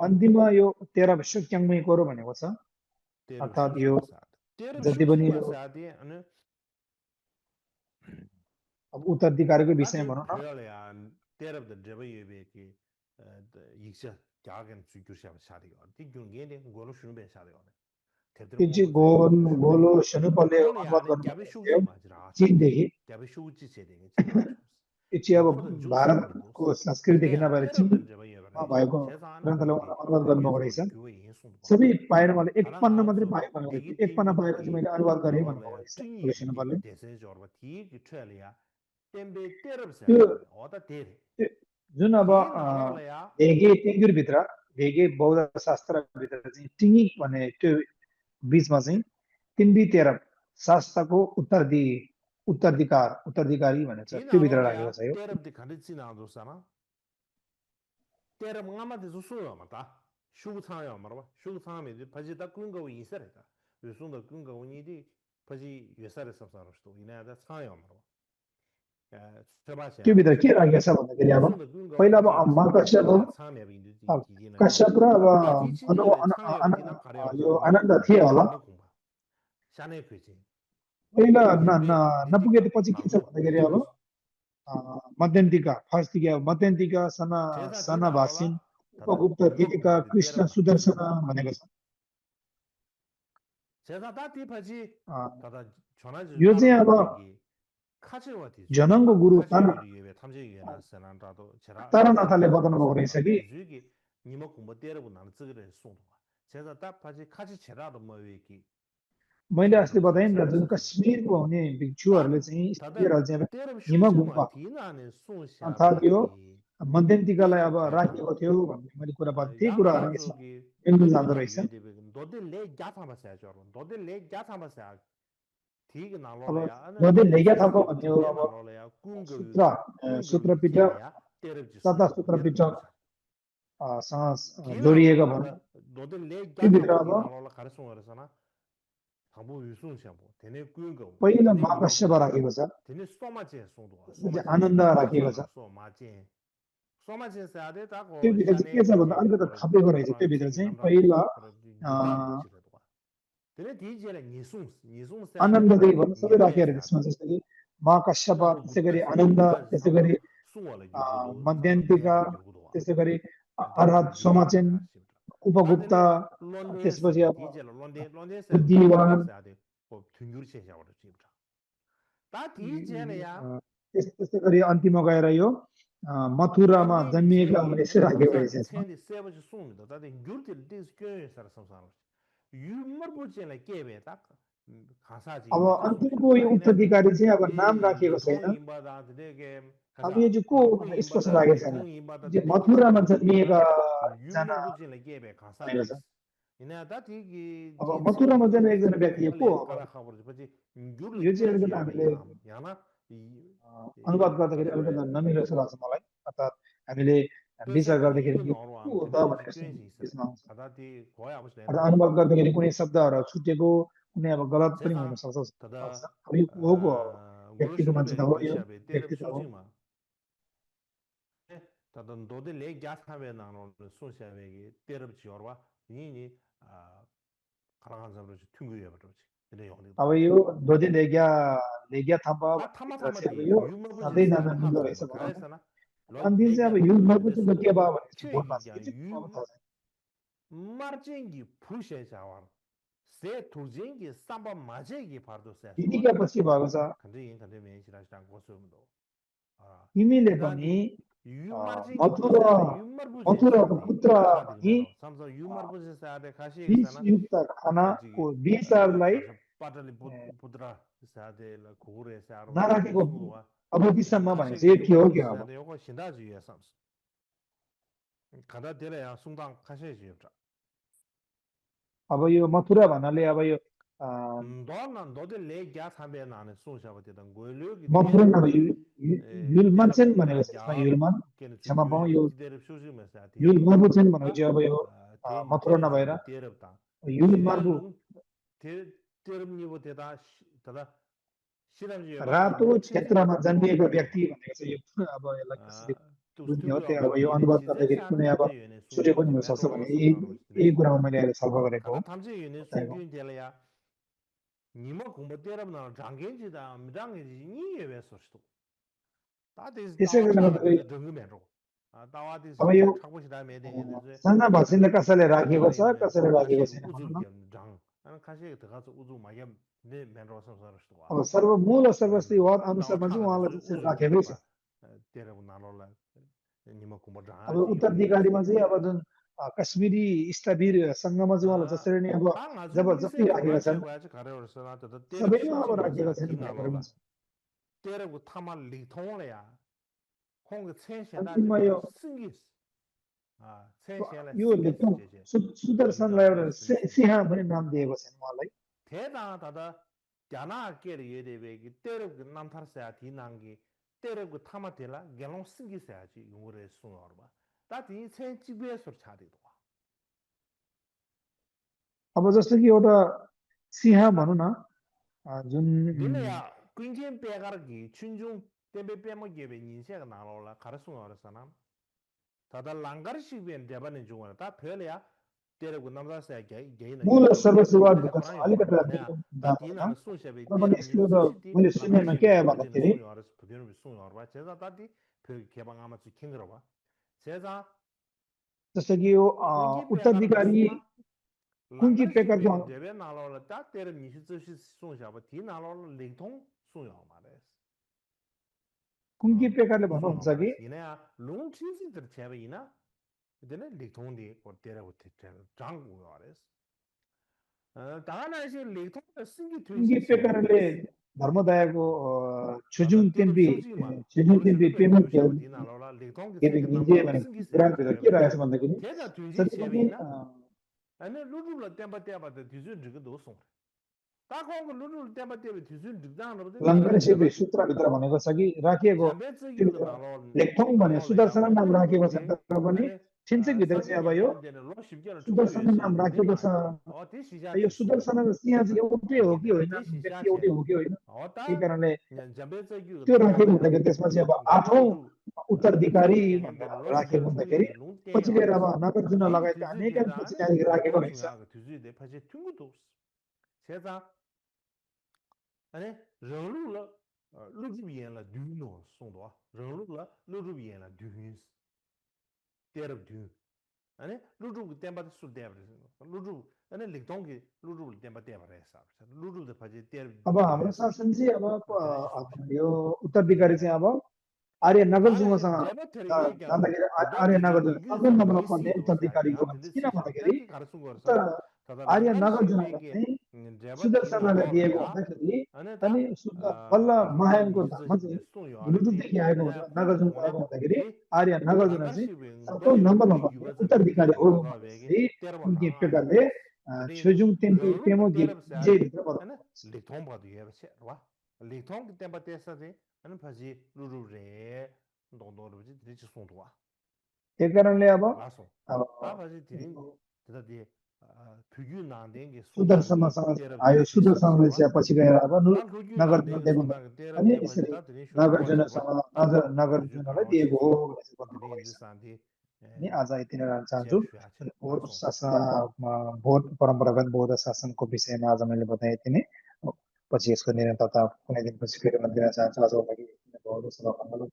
अन्तिममा यो 13 सुक्याङमै कोरो भनेको छ अर्थात् यो जति पनि अब उत्तराधिकारीको विषयमा भनौँ न 야간 주교시하면 사대가 어디 경계에 고로 수는 배 사대가 이제 고로 수는 벌레 अनुवाद गर्नु चीनदेखि इच्छा अब भारतको संस्कृतिदेखि नभएर चीनमा भएको ग्रन्थलाई अनुवाद गर्नुभएको रहेछ सबै पाएन मैले एक पन्ना मात्रै पाएँ भनेको एक पन्ना पाएको चाहिँ मैले अनुवाद गरेँ भन्नुभएको रहेछ लेख्नु पर्ने जुन अब धेगे टेङ्गुरभित्र धेगे बौद्ध शास्त्रभित्र चाहिँ टिङ्गिक भन्ने त्यो बीचमा चाहिँ तिम्बी तेरब शास्त्रको उत्तराधिकारी भनेको छ त्यो भित्र राखेको छ यो तेरब ngama de suyo mata shu changyo marwa shu changme de paji da kunga wi isare da yusun da kunga wi di paji yesare samsara sto ina da changyo marwa त्यो भित्र के राखेको छ भन्दाखेरि अब पहिला अब महाकश्यप कश्यप र अब यो आनन्द थिए होला पहिला नपुगे त पछि के छ भन्दाखेरि अब मध्यन्तिका फर्स्टतिका मध्यन्तिका सना भासिन उपगुप्त दितिका कृष्ण सुदर्शन भनेको छ यो चाहिँ अब जनङ्ग गुरु तारानाथले बताउनु भएको रहेछ कि मैले अस्ति बताएँ नि जुन कश्मीरको हुने भिक्षुहरूले चाहिँ हिम गुम्पा अर्थात् यो मध्यन्तिकालाई अब राखिएको थियो भन्ने मैले कुरा बताएँ त्यही कुराहरू यसमा मिल्नु जाँदो रहेछ अब नदी लेग्या थाको भन्ने हो अब सूत्रपिट तथा सूत्रपिट सँग जोडिएको भन्छ त्यो भित्र अब पहिला महाकश्यप राखेको छ आनन्द राखेको छ त्यो भित्र चाहिँ के छ भन्दा अलिकति थपेको रहेछ त्यो भित्र चाहिँ पहिला आनन्ददेव सबै राखेर त्यसमा जस्तो कि महाकश्यप त्यसै गरी आनन्द त्यसै गरी मध्यन्तिका त्यसै गरी अरहत सोमाचेन उपगुप्त त्यसपछि बुद्धिवान त्यसै गरी अन्तिममा गएर यो मथुरामा जन्मिएका यसै राखेको रहेछ अब अन्तिमको यो उत्तराधिकारी चाहिँ अब नाम राखिएको छैन अब यो चाहिँ को स्पष्ट लागेको छैन मथुरामा जन्मिएका जना अब मथुरामा जन्मिएको एकजना व्यक्ति को यो चाहिँ अलिकति हामीले अनुवाद गर्दाखेरि अलिकति नमिलो जस्तो लाग्छ मलाई अर्थात् हामीले विचार गर्दाखेरि के हो त भनेर त्यसमा अनुवाद गर्दाखेरि कुनै शब्दहरू छुटेको कुनै अब गलत पनि हुन सक्छ अब यो को व्यक्तिको मान्छे त हो यो व्यक्ति त हो 다른 도대 내 갸사베 나노 소샤베기 때르지어와 이니 가라간 잡으로 튕겨야 버리지 근데 여기 अब यो दोदे लेग्या थापा 다 भित्र चाहिँ अब 타마타마디 यो 유머부지 सधैँ नाम 세다 मिल्दो 함수 रहेछ भनौँ न 가야잖아 अनि चाहिँ अब यो मर्को चाहिँ के भयो भने चाहिँ भोटमा 최기가 चाहिँ के चाहिँ 유 अब थाहा छैन 마르쟁기 푸셰자와 세 도쟁기 삼바 마제기 파르도세 यिनीका पछि भएको छ 근데 메시라스랑 고소음도 아 तिमीले पनि 유마르쟁기 मथुरा 유마르부지 मथुराको पुत्र पनि 삼서 유마르부지 사데 카시 विषयुक्त खानाको विषहरूलाई पाटली पुत्रा सादे ल घोरे सारो नराखेको अब विषयमा भनेको चाहिँ के हो क्या अब सादे 요거 신다주의 삼스 가다 데려야 숭당 카셰지 없다 अब यो मथुरा भन्नाले अब यो 너는 너들 내 ग्यास हामीले नाने सोचाबो देदन गोइलो मथुरा नभए युलमान चाहिँ भनेको छ यसमा युलमान क्षमा पाऊँ यो युलमार्बु चाहिँ भनेको चाहिँ अब यो मथुरा नभएर युलमार्बु तेरमनिबो देदा तदा सिरामजी रातो क्षेत्रमा जन्मिएको व्यक्ति भनेको चाहिँ यो अब यसलाई कसरी बुझ्ने हो त्यो अब यो अनुवाद गर्दाखेरि कुनै अब छुटे पनि हुनसक्छ भने यही कुरामा मैले अहिले छलफल गरेको हो 탐지 유네 송균 데려야 니마 공부 때려면 장gen지다 미장gen지 니에 왜 소스도 다들 त्यसै कारण अब 정금해로 다와디 अब यो 착보시다 매대는데 साना भाषीले कसैले राखेको छ कसैले राखेको छैन भनौँ न 장 아니 카시에 들어가서 우주 마게 내 맨로 선서스도 와 अब सर्वमूल सर्वश्री वाद अनुसारमा चाहिँ उहाँलाई चाहिँ राखेकै छ तेरे नालोला निमा कुमार जहाँ अब उत्तराधिकारीमा चाहिँ अब जुन कश्मीरी स्थवीर सङ्घमा चाहिँ उहाँलाई जसरी नै अब जबरजस्ती राखेका छन् सबैमा अब राखेका छन् भन्ने छ तेरे को थामा लिथोंले या 홍 천신다 अन्तिममा यो 승기스 천신라 यो लेख्छौँ सुदर्शनलाई एउटा सिंह भन्ने नाम दिएको छैन उहाँलाई 대단하다 자나 깨리 예대베기 때르고 남타르세야 디난기 때르고 타마텔라 gelong 승기세야지 용어를 쓰는 봐 다디 천지베서 차리도 अब जस्तो कि एउटा सिंह भनौँ न जुन 니네야 굉장히 빼가르기 춘중 때베 빼먹게베 인세가 나올라 가르숭 어르사나 다다 랑가르시비엔 대반에 중원에 다 별이야 때르고 남자세야 게이는 मूल सर्वसेवा विकास अलिकति 다디나 소샤베 र पनि यसको एउटा मैले सुनेमा के आयो भन्दाखेरि 부대는 무슨 어바 제가 다디 그 개방 아마 킹으로 봐 제가 जस्तो कि यो उत्तराधिकारी कुन प्रकारको 대베 나로라 다 때르 미시듯이 소샤바 디 나로라 링통 소요 말해 कुन प्रकारले भन्नुहुन्छ कि 이내야 롱치즈들 제베이나 근데 링통디 거때라고 장고 말해 다나시 링통의 승기 कुन प्रकारले धर्मदयाको छुजुङ टेम्पी पेमेन्ट के निजे भने ग्रान्टभित्र के रहेछ भन्दाखेरि जति पनि 아니 루루를 땜바땜바데 뒤준 지금도 송 다고 루루를 땜바땜바 뒤준 지금도 लङ्गरसेवी सूत्रभित्र भनेको छ कि राखिएको लेख्थौँ भने सुदर्शन नाम राखेको छ तर पनि छिन्चकभित्र चाहिँ अब यो सुदर्शन नाम राखेको छ यो सुदर्शन र सिंह चाहिँ एउटै हो कि होइन व्यक्ति एउटै हो कि होइन त्यही कारणले त्यो राखेको हुँदाखेरि त्यसमा चाहिँ अब आठौँ उत्तराधिकारी राखेको हुँदाखेरि पछि गएर अब नागार्जुन लगायतका अनेक पछि त्यहाँदेखि राखेको रहेछ 아니 रंगलुला लुजुबियनला दुनो 송도와 रंगलुला लुजुबियनला दुहिस तेरब दु 아니 लुजु 템바드 수 देबरे लुजु 아니 लिगदोंगे लुजु 템바 देबरे साब लुजु द फजे तेर अब हाम्रो शासन चाहिँ अब यो उत्तराधिकारी चाहिँ अब आर्य नागार्जुनसँग जाँदाखेरि आर्य नागार्जुन अग्र नम्बरमा पर्ने उत्तराधिकारीको भन्छ किन भन्दाखेरि आर्य नागार्जुनलाई सुदर्शनलाई दिएको हुँदाखेरि अनि बल्ल महायानको धर्म चाहिँ लुजुदेखि आएको हुन्छ नागार्जुनको आएको हुँदाखेरि आर्य नागार्जुन चाहिँ सातौँ नम्बरमा पर्ने उत्तराधिकारी हो भनेपछि उनकी प्रकारले छुजुङ टेम्पी पेमो जेभित्र लिथोङ टेम्पा त्यसले अनि पछि लुरु रे दोन्दोर पछि दिछि सोंतवा त्यही कारणले अब पछि दिनि त्यता दि सुदर्शनसँग आयो सुदर्शनले चाहिँ पछि गएर अब नगर देव अनि यसरी नगरजनसँग नगरजनलाई दिएको हो अनि आज यति नै राख्न चाहन्छु भोट परम्परागत बौद्ध शासनको विषयमा आज मैले बताएँ यति नै पछि यसको निरन्तरता कुनै दिन पछि फेरि म दिन चाहन्छु आजको लागि बहुत शुभकामना